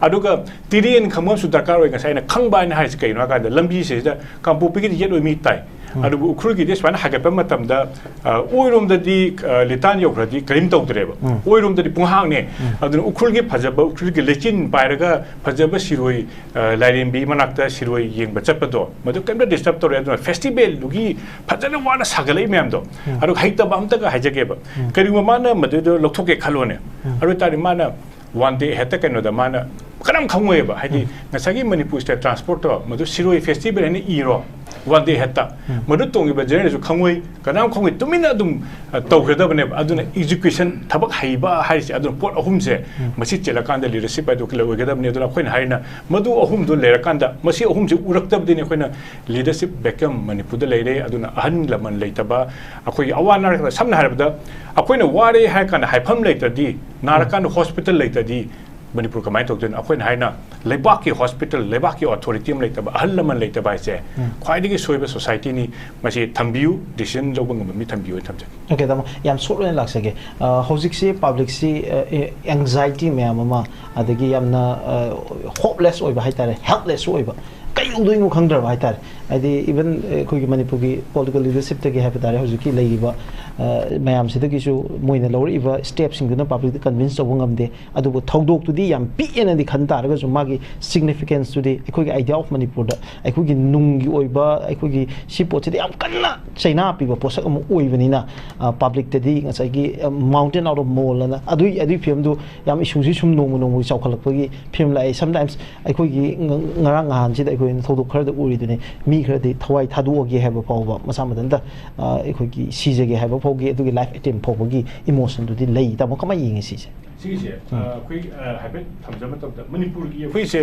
ꯑꯗꯨꯒ ꯇꯤꯔꯦꯟ ꯈꯪꯕ ꯑꯃꯁꯨ ꯗꯔꯀꯥꯔ ꯑꯣꯏ꯫ ꯉꯁꯥꯏ ꯑꯩꯅ ꯈꯪꯕ ꯍꯥꯏꯅ ꯍꯥꯏꯔꯤꯁꯦ ꯀꯩꯅꯣ ꯍꯥꯏ ꯀꯥꯟꯗ, ꯂꯝꯕꯤꯁꯤꯗ ꯀꯥꯡꯄꯣꯛꯄꯤꯒꯤꯗꯤ ꯌꯦꯠ ꯑꯣꯏ ꯃꯤ ꯇꯥꯏ, ꯑꯗꯨꯕꯨ ꯎꯈ꯭ꯔꯨꯜꯒꯤꯗꯤ ꯁꯨꯃꯥꯏꯅ ꯍꯥꯏꯒꯠꯄ ꯃꯇꯝꯗ, ꯑ, ꯑꯣꯏꯔꯣꯝꯗꯗꯤ, ꯑ, ꯂꯤꯇꯥꯟ ꯌꯧꯈ꯭ꯔꯗꯤ ꯀꯔꯤꯝ ꯇꯧꯗ꯭ꯔꯦꯕ꯫ ꯑꯣꯏꯔꯣꯝꯗꯗꯤ ꯄꯨꯡꯍꯥꯡꯅꯦ꯫ ꯑꯗꯨꯅ ꯎꯈ꯭ꯔꯨꯜꯒꯤ ꯐꯖꯕ, ꯎꯈ꯭ꯔꯨꯜꯒꯤ ꯂꯩꯆꯤꯟ ꯄꯥꯏꯔꯒ ꯐꯖꯕ ꯁꯤꯔꯣꯏ, ꯑ, ꯂꯥꯏꯔꯦꯝꯕꯤ ꯃꯅꯥꯛꯇ ꯁꯤꯔꯣꯏ ꯌꯦꯡꯕ ꯆꯠꯄꯗꯣ, ꯃꯗꯨ ꯀꯔꯤꯝꯇ ꯗꯤꯁꯇꯔꯕ ꯇꯧꯔꯦ꯫ ꯑꯗꯨꯅ ꯐꯦꯁꯇꯤꯚꯦꯜꯗꯨꯒꯤ ꯐꯖꯅ ꯋꯥꯅ ꯁꯥꯒꯠꯂꯛꯏ ꯃꯌꯥꯝꯗꯣ꯫ ꯑꯗꯨꯒ ꯍꯩꯇꯕ ꯑꯝꯇꯒ ꯍꯥꯏꯖꯒꯦꯕ, ꯀꯔꯤꯒꯨꯝꯕ ꯃꯥꯅ ꯃꯗꯨꯗꯣ ꯂꯧꯊꯣꯛꯀꯦ ꯈꯜꯂꯣꯅꯦ, ꯑꯗꯨ ꯑꯣꯏꯇꯥꯔꯗꯤ ꯃꯥꯅ ꯋꯥꯟ ꯗꯦ ꯍꯦꯠꯇ ꯀꯩꯅꯣꯗ ꯃꯥꯅ ꯀꯅꯥꯝ ꯈꯪꯉꯣꯏꯕ꯫ ꯍꯥꯏꯗꯤ ꯉꯁꯥꯏꯒꯤ ꯃꯅꯤꯄꯨꯔ ꯁ꯭ꯇꯦꯠ ꯇ꯭ꯔꯥꯟꯁꯄꯣꯔꯠꯇꯣ, ꯃꯗꯨ ꯁꯤꯔꯣꯏ ꯐꯦꯁꯇꯤꯚꯦꯜ ꯍꯥꯏꯅ ꯏꯔꯣ, ꯋꯥꯟ ꯗꯦ ꯍꯦꯠꯇ ꯃꯗꯨ ꯇꯣꯡꯉꯤꯕ ꯖꯔꯅꯦꯜꯁꯨ ꯈꯪꯉꯣꯏ, ꯀꯅꯥꯝ ꯈꯪꯉꯣꯏ, ꯇꯨꯃꯤꯟꯅ ꯑꯗꯨꯝ, ꯑ, ꯇꯧꯈ꯭ꯔꯗꯕꯅꯦꯕ꯫ ꯑꯗꯨꯅ ꯏꯖꯨꯀꯦꯁꯟ, ꯊꯕꯛ ꯍꯩꯕ ꯍꯥꯏꯔꯤꯁꯦ, ꯑꯗꯨꯅ ꯄꯣꯠ ꯑꯍꯨꯝꯁꯦ, ꯃꯁꯤ ꯆꯦꯜꯂꯛꯀꯥꯟꯗ ꯂꯤꯗꯔꯁꯤꯞ ꯍꯥꯏꯗꯣ ꯑꯣꯏꯒꯗꯕꯅꯤ꯫ ꯑꯗꯨꯅ ꯑꯩꯈꯣꯏꯅ ꯍꯥꯏꯅ ꯃꯗꯨ ꯑꯍꯨꯝꯗꯣ ꯂꯩꯔꯀꯥꯟꯗ, ꯃꯁꯤ ꯑꯍꯨꯝꯁꯦ ꯎꯔꯛꯇꯕꯗꯒꯤꯅꯤ ꯑꯩꯈꯣꯏꯅ ꯂꯤꯗꯔꯁꯤꯞ ꯚꯦꯀꯝ ꯃꯅꯤꯄꯨꯔꯗ ꯂꯩꯔꯦ꯫ ꯑꯗꯨꯅ ꯑꯍꯜ ꯂꯃꯟ ꯂꯩꯇꯕ, ꯑꯩꯈꯣꯏꯒꯤ ꯑꯋꯥ ꯑꯅꯥ, ꯁꯝꯅ ꯍꯥꯏꯔꯕꯗ, ꯑꯩꯈꯣꯏꯅ ꯋꯥꯔꯦ ꯍꯥꯏꯔ ꯀꯥꯟꯗ ꯍꯥꯏꯐꯝ ꯂꯩꯇ꯭ꯔꯗꯤ, ꯅꯥꯔꯀꯥꯟꯗ ꯍꯣꯁꯄꯤꯇꯥꯜ ꯂꯩꯇ꯭ꯔꯗꯤ, ꯃꯅꯤꯄꯨꯔ ꯀꯃꯥꯏꯅ ꯇꯧꯗꯣꯏꯅꯣ? ꯑꯩꯈꯣꯏꯅ ꯍꯥꯏꯅ ꯂꯩꯕꯥꯛꯀꯤ ꯍꯣꯁꯄꯤꯇꯥꯜ, ꯂꯩꯕꯥꯛꯀꯤ ꯑꯣꯊꯣꯔꯤꯇꯤ ꯑꯃ ꯂꯩꯇꯕ, ꯑꯍꯜ ꯂꯃꯟ ꯂꯩꯇꯕ ꯍꯥꯏꯁꯦ ꯈ꯭ꯋꯥꯏꯗꯒꯤ ꯁꯣꯏꯕ ꯁꯣꯁꯥꯏꯇꯤꯅꯤ꯫ ꯃꯁꯤ ꯊꯝꯕꯤꯌꯨ, ꯗꯤꯁꯤꯖꯟ ꯂꯧꯕ ꯉꯝꯕ ꯃꯤ ꯊꯝꯕꯤꯌꯨ ꯍꯥꯏꯅ ꯊꯝꯖꯒꯦ꯫ ꯑꯣꯀꯦ, ꯇꯥꯃꯣ, ꯌꯥꯝ ꯁꯣꯔꯠ ꯑꯣꯏꯅ ꯂꯥꯛꯆꯒꯦ꯫ ꯑ, ꯍꯧꯖꯤꯛꯁꯤ ꯄꯕ꯭ꯂꯤꯛꯁꯤ, ꯑ, ꯑꯦ, ꯑꯦꯡꯖꯥꯏꯇꯤ ꯃꯌꯥꯝ ꯑꯃ, ꯑꯗꯒꯤ ꯌꯥꯝꯅ, ꯑ, ꯍꯣꯞꯂꯦꯁ ꯑꯣꯏꯕ ꯍꯥꯏꯇꯥꯔꯦ, ꯍꯦꯜꯞꯂꯦꯁꯁꯨ ꯑꯣꯏꯕ, ꯀꯩꯗꯧꯗꯣꯏꯅꯣ ꯈꯪꯗ꯭ꯔꯕ ꯍꯥꯏꯇꯥꯔꯦ꯫ ꯍꯥꯏꯗꯤ ꯏꯚꯟ ꯑꯩꯈꯣꯏꯒꯤ ꯃꯅꯤꯄꯨꯔꯒꯤ ꯄꯣꯂꯤꯇꯤꯀꯦꯜ ꯂꯤꯗꯔꯁꯤꯞꯇꯒꯤ ꯍꯥꯏꯕ ꯇꯥꯔꯦ, ꯍꯧꯖꯤꯛꯀꯤ ꯂꯩꯔꯤꯕ, ꯑ, ꯃꯌꯥꯝꯁꯤꯗꯒꯤꯁꯨ ꯃꯣꯏꯅ ꯂꯧꯔꯛꯏꯕ ꯁ꯭ꯇꯦꯞꯁꯤꯡꯗꯨꯅ ꯄꯕ꯭ꯂꯤꯛꯇ ꯀꯟꯚꯤꯟꯁ ꯇꯧꯕ ꯉꯝꯗꯦ꯫ ꯑꯗꯨꯕꯨ ꯊꯧꯗꯣꯛꯇꯨꯗꯤ ꯌꯥꯝ ꯄꯤꯛꯑꯦꯅꯗꯤ ꯈꯟ ꯇꯥꯔꯒꯁꯨ, ꯃꯥꯒꯤ ꯁꯤꯒꯅꯤꯐꯤꯀꯦꯟꯁꯇꯨꯗꯤ ꯑꯩꯈꯣꯏꯒꯤ ꯑꯥꯏꯗꯤꯌꯥ ꯑꯣꯐ ꯃꯅꯤꯄꯨꯔꯗ ꯑꯩꯈꯣꯏꯒꯤ ꯅꯨꯡꯒꯤ ꯑꯣꯏꯕ, ꯑꯩꯈꯣꯏꯒꯤ ꯁꯤ ꯄꯣꯠꯁꯤꯗ ꯌꯥꯝ ꯀꯟꯅ ꯆꯩꯅꯥ ꯄꯤꯕ ꯄꯣꯠꯁꯛ ꯑꯃ ꯑꯣꯏꯕꯅꯤꯅ, ꯑ, ꯄꯕ꯭ꯂꯤꯛꯇꯗꯤ ꯉꯁꯥꯏꯒꯤ, ꯑ, mountain out of moleꯅ ꯑꯗꯨꯒꯤ, ꯑꯗꯨꯒꯤ ꯐꯤꯕꯝꯗꯨ ꯌꯥꯝ ꯏꯁꯨꯁꯤ ꯁꯨꯝ ꯅꯣꯡꯃ ꯅꯣꯡꯃꯒꯤ ꯆꯥꯎꯈꯠꯂꯛꯄꯒꯤ ꯐꯤꯕꯝ ꯂꯥꯛꯑꯦ꯫ Sometimes ꯑꯩꯈꯣꯏꯒꯤ ꯉ-, ꯉꯔꯥꯡ ꯅꯍꯥꯟꯁꯤꯗ ꯑꯩꯈꯣꯏꯅ ꯊꯧꯗꯣꯛ ꯈꯔꯗ ꯎꯔꯤꯗꯨꯅꯤ, ꯃꯤ ꯈꯔꯗꯤ ꯊꯋꯥꯏ ꯊꯥꯗꯣꯛꯑꯒꯦ ꯍꯥꯏꯕ ꯐꯥꯎꯕ ꯃꯁꯥ ꯃꯊꯟꯇ, ꯑ, ꯑꯩꯈꯣꯏꯒꯤ ꯁꯤꯖꯒꯦ ꯍꯥꯏꯕ ꯐꯥꯎꯒꯤ, ꯑꯗꯨꯒꯤ ꯂꯥꯏꯐ ꯑꯦꯇꯦꯝ ꯐꯥꯎꯕꯒꯤ ꯏꯃꯣꯁꯟꯗꯨꯗꯤ ꯂꯩ꯫ ꯇꯥꯃꯣ, ꯀꯃꯥꯏꯅ ꯌꯦꯡꯉꯤ ꯁꯤꯁꯦ? ꯁꯤꯒꯤꯁꯦ ꯑꯩꯈꯣꯏ ꯍꯥꯏꯐꯦꯠ ꯊꯝꯖꯕ ꯃꯇꯝꯗ ꯃꯅꯤꯄꯨꯔꯒꯤ ꯑꯩꯈꯣꯏꯁꯦ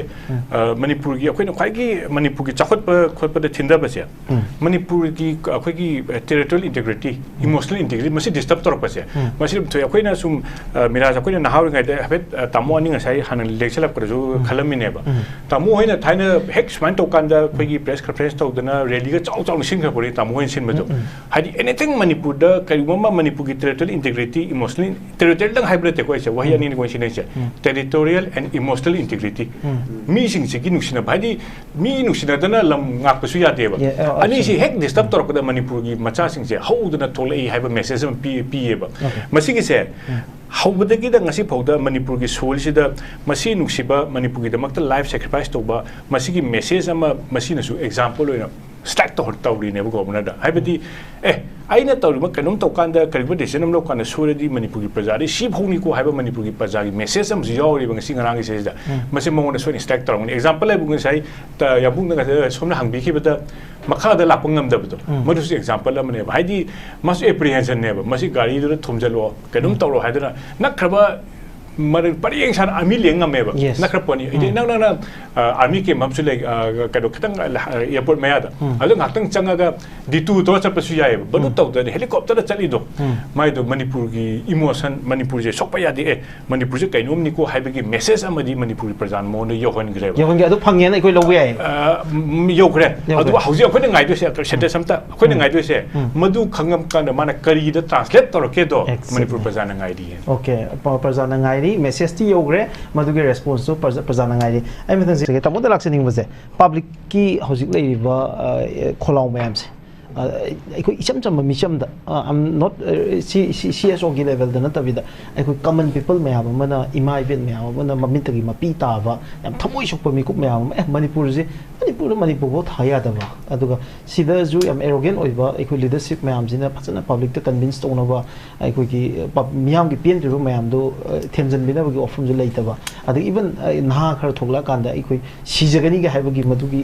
ꯃꯅꯤꯄꯨꯔꯒꯤ ꯑꯩꯈꯣꯏꯅ ꯈ꯭ꯋꯥꯏꯒꯤ ꯃꯅꯤꯄꯨꯔꯒꯤ ꯆꯥꯎꯈꯠꯄ ꯈꯣꯠꯄꯗ ꯊꯤꯟꯊꯕꯁꯦ ꯃꯅꯤꯄꯨꯔꯒꯤ ꯑꯩꯈꯣꯏꯒꯤ territorial integrity, emotional integrity ꯃꯁꯤ disturb ꯇꯧꯔꯛꯄꯁꯦ ꯃꯁꯤ ꯑꯗꯨꯝ ꯊꯣꯛꯑꯦ꯫ ꯑꯩꯈꯣꯏꯅ ꯁꯨꯝ ꯃꯤꯔꯥꯖ ꯑꯩꯈꯣꯏꯅ ꯅꯍꯥ ꯑꯣꯏꯔꯤꯉꯩꯗ ꯍꯥꯏꯐꯦꯠ ꯇꯥꯃꯣ ꯑꯅꯤ ꯉꯁꯥꯏ ꯍꯥꯟꯅ ꯂꯦꯡꯁꯜꯂꯛꯄꯗꯁꯨ ꯈꯜꯂꯝꯃꯤꯅꯦꯕ꯫ ꯇꯥꯃꯣ ꯍꯣꯏꯅ ꯊꯥꯏꯅ ꯍꯦꯛ ꯁꯨꯃꯥꯏꯅ ꯇꯧꯀꯥꯟꯗ ꯑꯩꯈꯣꯏꯒꯤ press conference ꯇꯧꯗꯅ rally ꯒ ꯆꯥꯎ ꯆꯥꯎꯅ ꯁꯤꯟꯈ꯭ꯔꯕꯅꯤ ꯇꯥꯃꯣ ꯍꯣꯏꯅ ꯁꯤꯟꯕꯗꯣ꯫ ꯍꯥꯏꯗꯤ anything ꯃꯅꯤꯄꯨꯔꯗ ꯀꯔꯤꯒꯨꯝꯕ ꯑꯃ ꯃꯅꯤꯄꯨꯔꯒꯤ territorial integrity, emotional territorial ꯗꯪ ꯍꯥꯏꯕ ꯅꯠꯇꯦꯀꯣ ꯑꯩꯁꯦ, ꯋꯥꯍꯩ ꯑꯅꯤꯅꯤꯀꯣ ꯑꯩꯅ ꯁꯤꯖꯤꯟꯅꯩꯁꯦ꯫ Territorial and emotional integrity꯫ ꯃꯤꯁꯤꯡꯁꯤꯒꯤ ꯅꯨꯡꯁꯤꯅꯕ ꯍꯥꯏꯗꯤ ꯃꯤ ꯅꯨꯡꯁꯤꯅꯗꯅ ꯂꯝ ꯉꯥꯛꯄꯁꯨ ꯌꯥꯗꯦꯕ꯫ ꯑꯅꯤꯁꯤ ꯍꯦꯛ disturb ꯇꯧꯔꯛꯄꯗ ꯃꯅꯤꯄꯨꯔꯒꯤ ꯃꯆꯥꯁꯤꯡꯁꯦ ꯍꯧꯗꯅ ꯊꯣꯛꯂꯛꯏ ꯍꯥꯏꯕ message ꯑꯃ ꯄꯤ ꯄꯤꯌꯦꯕ꯫ ꯃꯁꯤꯒꯤꯁꯦ ꯍꯧꯕꯗꯒꯤꯗ ꯉꯁꯤ ꯐꯥꯎꯗ ꯃꯅꯤꯄꯨꯔꯒꯤ soil ꯁꯤꯗ ꯃꯁꯤ ꯅꯨꯡꯁꯤꯕ, ꯃꯅꯤꯄꯨꯔꯒꯤꯗꯃꯛꯇ life sacrifice ꯇꯧꯕ, ꯃꯁꯤꯒꯤ message ꯑꯃ ꯃꯁꯤꯅꯁꯨ example ꯑꯣꯏꯅ strike ꯇꯧꯍꯧ ꯇꯧꯔꯤꯅꯦꯕ governor ꯗ꯫ ꯍꯥꯏꯕꯗꯤ ꯑꯦ ꯑꯩꯅ ꯇꯧꯔꯤꯕ ꯀꯩꯅꯣꯝ ꯇꯧꯀꯥꯟꯗ ꯀꯔꯤꯒꯨꯝꯕ decision ꯑꯃ ꯂꯧꯀꯥꯟꯗ ꯁꯣꯏꯔꯗꯤ ꯃꯅꯤꯄꯨꯔꯒꯤ ꯄ꯭ꯔꯖꯥꯗꯤ ꯁꯤ ꯐꯥꯎꯅꯤꯀꯣ ꯍꯥꯏꯕ ꯃꯅꯤꯄꯨꯔꯒꯤ ꯄ꯭ꯔꯖꯥꯒꯤ message ꯑꯃꯁꯨ ꯌꯥꯎꯔꯤꯕ ꯉꯁꯤ ꯉꯔꯥꯡꯒꯤ ꯁꯤꯗꯩꯁꯤꯗ꯫ ꯃꯁꯤ ꯃꯉꯣꯟꯗ ꯁꯣꯏꯅ strike ꯇꯧꯔꯝꯒꯅꯤ꯫ Example ꯍꯥꯏꯕꯨ ꯉꯁꯥꯏ ꯌꯥꯝꯕꯨꯡꯅ ꯉꯁꯥꯏ ꯁꯣꯝꯅ ꯍꯪꯕꯤꯈꯤꯕꯗ ꯃꯈꯥꯗ ꯂꯥꯛꯄ ꯉꯝꯗꯕꯗꯣ ꯃꯗꯨꯁꯨ example ꯑꯃꯅꯦꯕ꯫ ꯍꯥꯏꯗꯤ ꯃꯥꯁꯨ apprehension ꯅꯦꯕ꯫ ꯃꯁꯤ ꯒꯥꯔꯤꯗꯨꯗ ꯊꯣꯝꯖꯤꯜꯂꯣ, ꯀꯩꯅꯣꯝ ꯇꯧꯔꯣ ꯍꯥꯏꯗꯅ ꯅꯛꯈ꯭ꯔꯕ ꯃꯔꯩ ꯄꯔꯦꯡ ꯁꯥꯅ army ꯂꯦꯡ ꯉꯝꯃꯦꯕ꯫ Yes. ꯅꯛꯈ꯭ꯔ ꯄꯣꯠꯅꯤ꯫ ꯏꯗꯤ ꯅꯪ ꯅꯪꯅ ꯑ, army camp ꯑꯃꯁꯨ ꯂꯩ, ꯑ, ꯀꯩꯅꯣ ꯈꯤꯇꯪ, ꯑ, airport ꯃꯌꯥꯗ꯫ ꯑꯗꯨ ꯉꯥꯏꯍꯥꯛꯇꯪ ꯆꯪꯉꯒ D two ꯇꯧꯔ ꯆꯠꯄꯁꯨ ꯌꯥꯏꯑꯕ꯫ ꯕꯗꯨ ꯇꯧꯗꯅ helicopter ꯗ ꯆꯠꯂꯤꯗꯣ꯫ ꯃꯥꯏꯗꯣ ꯃꯅꯤꯄꯨꯔꯒꯤ emotion, ꯃꯅꯤꯄꯨꯔꯁꯦ ꯁꯣꯛꯄ ꯌꯥꯗꯦ꯫ ꯑꯦ, ꯃꯅꯤꯄꯨꯔꯁꯦ ꯀꯩꯅꯣꯝꯅꯤꯀꯣ ꯍꯥꯏꯕꯒꯤ message ꯑꯃꯗꯤ ꯃꯅꯤꯄꯨꯔꯒꯤ ꯄ꯭ꯔꯖꯥꯅ ꯃꯉꯣꯟꯗ ꯌꯧꯍꯟꯈ꯭ꯔꯦꯕ꯫ ꯌꯧꯍꯟꯒꯦ, ꯑꯗꯨ ꯐꯪꯉꯦꯅ ꯑꯩꯈꯣꯏ ꯂꯧꯕ ꯌꯥꯏ꯫ ꯑ, ꯎꯝ, ꯌꯧꯈ꯭ꯔꯦ꯫ ꯌꯧꯈ꯭ꯔꯦ꯫ ꯑꯗꯨꯒ ꯍꯧꯖꯤꯛ ꯑꯩꯈꯣꯏꯅ ꯉꯥꯏꯗꯣꯏꯁꯦ, sentence ꯑꯝꯇ ꯑꯩꯈꯣꯏꯅ ꯉꯥꯏꯗꯣꯏꯁꯦ, ꯃꯗꯨ ꯈꯪꯉꯝ ꯀꯥꯟꯗ ꯃꯥꯅ ꯀꯔꯤꯗ translate ꯇꯧꯔꯛꯀꯦꯗꯣ Exactly. ꯃꯅꯤꯄꯨꯔ ꯄ꯭ꯔꯖꯥꯅ ꯉꯥꯏꯔꯤꯌꯦ꯫ Okay, ꯄ-, ꯄ꯭ꯔꯖꯥꯅ ꯉꯥꯏꯔꯤ, message ꯇꯤ ꯌꯧꯈ꯭ꯔꯦ, ꯃꯗꯨꯒꯤ response ꯇꯨ ꯄ꯭ꯔꯖꯥ-, ꯄ꯭ꯔꯖꯥꯅ ꯉꯥꯏꯔꯤ꯫ ꯑꯩ ꯃꯊꯪꯁꯦ ꯇꯥꯃꯣꯗ ꯂꯥꯛꯆꯅꯤꯡꯕꯁꯦ, public ꯀꯤ ꯍꯧꯖꯤꯛ ꯂꯩꯔꯤꯕ, ꯑ, ꯈꯣꯜꯂꯥꯎ ꯃꯌꯥꯝꯁꯦ, ꯑ, ꯑꯩꯈꯣꯏ ꯏꯆꯝ ꯆꯝꯕ ꯃꯤꯆꯝꯗ, ꯑ, I'm not, ꯑ, ꯁꯤ, ꯁꯤ, C S O ꯒꯤ level ꯗ ꯅꯠꯇꯕꯤꯗ, ꯑꯩꯈꯣꯏ common people ꯃꯌꯥꯝ ꯑꯃꯅ, ꯏꯃꯥ ꯏꯕꯦꯟ ꯃꯌꯥꯝ ꯑꯃꯅ ꯃꯃꯤꯠꯇꯒꯤ ꯃꯄꯤ ꯇꯥꯕ, ꯌꯥꯝ ꯊꯃꯣꯏ ꯁꯣꯛꯄ ꯃꯤꯀꯨꯞ ꯃꯌꯥꯝ ꯑꯃ, "ꯑꯦ, ꯃꯅꯤꯄꯨꯔꯁꯦ, ꯃꯅꯤꯄꯨꯔꯗ ꯃꯅꯤꯄꯨꯔꯐꯥꯎ ꯊꯥ ꯌꯥꯗꯕ?" ꯑꯗꯨꯒ ꯁꯤꯗꯁꯨ ꯌꯥꯝ arrogant ꯑꯣꯏꯕ ꯑꯩꯈꯣꯏ leadership ꯃꯌꯥꯝꯁꯤꯅ ꯐꯖꯅ public ꯇ convince ꯇꯧꯅꯕ, ꯑꯩꯈꯣꯏꯒꯤ, ꯑ, pub-, ꯃꯤꯌꯥꯝꯒꯤ ꯄꯦꯟꯗ꯭ꯔꯤꯕ ꯃꯌꯥꯝꯗꯣ, ꯑ, ꯊꯦꯝꯖꯤꯟꯕꯤꯅꯕꯒꯤ ꯋꯥꯐꯝꯁꯨ ꯂꯩꯇꯕ꯫ ꯑꯗꯒꯤ even, ꯑ, ꯅꯍꯥ ꯈꯔ ꯊꯣꯛꯂꯛꯑꯀꯥꯟꯗ ꯑꯩꯈꯣꯏ ꯁꯤꯖꯒꯅꯤꯒ ꯍꯥꯏꯕꯒꯤ ꯃꯗꯨꯒꯤ,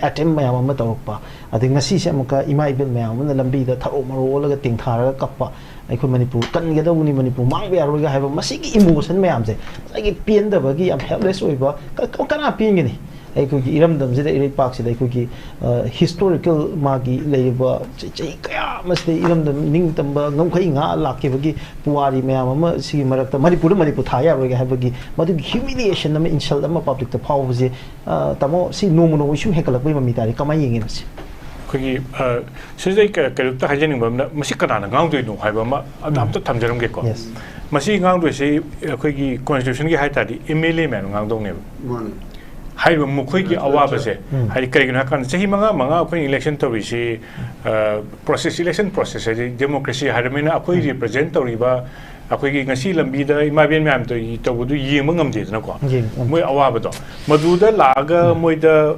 ꯑ, attempt ꯃꯌꯥꯝ ꯑꯃ ꯇꯧꯔꯛꯄ꯫ ꯑꯗꯩ ꯉꯁꯤꯁꯦ ꯑꯃꯨꯛꯀ ꯏꯃꯥ ꯏꯕꯦꯜ ꯃꯌꯥꯝ ꯑꯃꯅ ꯂꯝꯕꯤꯗ ꯊꯔꯣ ꯃꯔꯣ ꯑꯣꯜꯂꯒ ꯇꯦꯡꯊꯥꯔꯒ ꯀꯞꯄ, ꯑꯩꯈꯣꯏ ꯃꯅꯤꯄꯨꯔ ꯀꯟꯒꯗꯧꯕꯅꯤ, ꯃꯅꯤꯄꯨꯔ ꯃꯥꯡꯕ ꯌꯥꯔꯣꯏꯒ ꯍꯥꯏꯕ ꯃꯁꯤꯒꯤ ꯏꯃꯣꯁꯟ ꯃꯌꯥꯝꯁꯦ, ꯉꯁꯥꯏꯒꯤ ꯄꯦꯟꯗꯕꯒꯤ, ꯌꯥꯝ ꯍꯦꯜꯞꯂꯦꯁ ꯑꯣꯏꯕ, ꯀ- ꯀ- ꯀꯅꯥ ꯄꯦꯟꯒꯅꯤ? ꯑꯩꯈꯣꯏꯒꯤ ꯏꯔꯝꯗꯝꯁꯤꯗ, ꯏꯔꯩꯄꯥꯛꯁꯤꯗ ꯑꯩꯈꯣꯏꯒꯤ ꯍꯤꯁꯇꯣꯔꯤꯀꯦꯜ ꯃꯥꯒꯤ ꯂꯩꯔꯤꯕ ꯆ- ꯆꯍꯤ ꯀꯌꯥ ꯑꯃꯁꯤꯗ ꯏꯔꯝꯗꯝ ꯅꯤꯡꯇꯝꯕ ꯉꯝꯈꯩ ꯉꯥ ꯂꯥꯛꯈꯤꯕꯒꯤ ꯄꯨꯋꯥꯔꯤ ꯃꯌꯥꯝ ꯑꯃ ꯁꯤꯒꯤ ꯃꯔꯛꯇ ꯃꯅꯤꯄꯨꯔꯗ ꯃꯅꯤꯄꯨꯔ ꯊꯥ ꯌꯥꯔꯣꯏꯒ ꯍꯥꯏꯕꯒꯤ ꯃꯗꯨꯒꯤ ꯍ꯭ꯌꯨꯃꯤꯂꯤꯌꯦꯁꯟ ꯑꯃ, ꯏꯟꯁꯜꯠ ꯑꯃ ꯄꯕ꯭ꯂꯤꯛꯇ ꯐꯥꯎꯕꯁꯦ, ꯑ, ꯇꯥꯃꯣ, ꯁꯤ ꯅꯣꯡꯃ ꯅꯣꯡꯃꯒꯤ ꯁꯨꯝ ꯍꯦꯟꯒꯠꯂꯛꯄꯒꯤ ꯃꯃꯤ ꯇꯥꯔꯤ, ꯀꯃꯥꯏꯅ ꯌꯦꯡꯉꯤ ꯃꯁꯤ? ꯑꯩꯈꯣꯏꯒꯤ, ꯑ, ꯁꯤꯗ ꯑꯩ ꯀ- ꯀꯩꯅꯣꯝꯇ ꯍꯥꯏꯖꯅꯤꯡꯕ ꯑꯃꯅ, ꯃꯁꯤ ꯀꯅꯥꯅ ꯉꯥꯡꯗꯣꯏꯅꯣ ꯍꯥꯏꯕ ꯑꯃ ꯑꯝꯇ ꯎꯝ. ꯑꯝꯇ ꯊꯝꯖꯔꯝꯒꯦꯀꯣ꯫ Yes. ꯃꯁꯤ ꯉꯥꯡꯗꯣꯏꯁꯤ ꯑꯩꯈꯣꯏꯒꯤ ꯀꯣꯟꯁꯇꯤꯇ꯭ꯌꯨꯁꯟꯒꯤ ꯍꯥꯏ ꯇꯥꯔꯗꯤ ꯑꯦꯝ ꯑꯦꯜ ꯑꯦ ꯃꯌꯥꯝꯅ ꯉꯥꯡꯗꯧꯅꯦꯕ꯫ ꯃꯥꯅꯦ꯫ ꯍꯥꯏꯔꯤꯕ ꯃꯈꯣꯏꯒꯤ ꯅꯠꯇ꯭ꯔ- ꯑꯋꯥꯕꯁꯦ, ꯎꯝ. ꯍꯥꯏꯗꯤ ꯀꯔꯤꯒꯤꯅꯣ ꯍꯥꯏꯀꯥꯟꯗ ꯆꯍꯤ ꯃꯉꯥ, ꯃꯉꯥ ꯑꯩꯈꯣꯏꯅ ꯏꯂꯦꯛꯁꯟ ꯇꯧꯔꯤꯁꯤ, ꯑ, ꯄ꯭ꯔꯣꯁꯦꯁ, ꯏꯂꯦꯛꯁꯟ ꯄ꯭ꯔꯣꯁꯦꯁ ꯍꯥꯏꯗꯤ ꯗꯦꯃꯣꯀ꯭ꯔꯦꯁꯤ ꯍꯥꯏꯔꯕꯅꯤꯅ ꯑꯩꯈꯣꯏ ꯎꯝ. ꯔꯤꯄ꯭ꯔꯖꯦꯟ ꯇꯧꯔꯤꯕ, ꯑꯩꯈꯣꯏꯒꯤ ꯉꯁꯤ ꯂꯝꯕꯤꯗ ꯏꯃꯥ ꯏꯕꯦꯟ ꯃꯌꯥꯝ ꯇꯧ-, ꯇꯧꯕꯗꯨ ꯌꯦꯡꯕ ꯉꯝꯗꯦꯗꯅꯀꯣ꯫ ꯌꯦꯡꯕ ꯉꯝꯗꯦ. ꯃꯣꯏ ꯑꯋꯥꯕꯗꯣ ꯃꯗꯨꯗ ꯂꯥꯛꯑꯒ ꯎꯝ. ꯃꯣꯏꯗ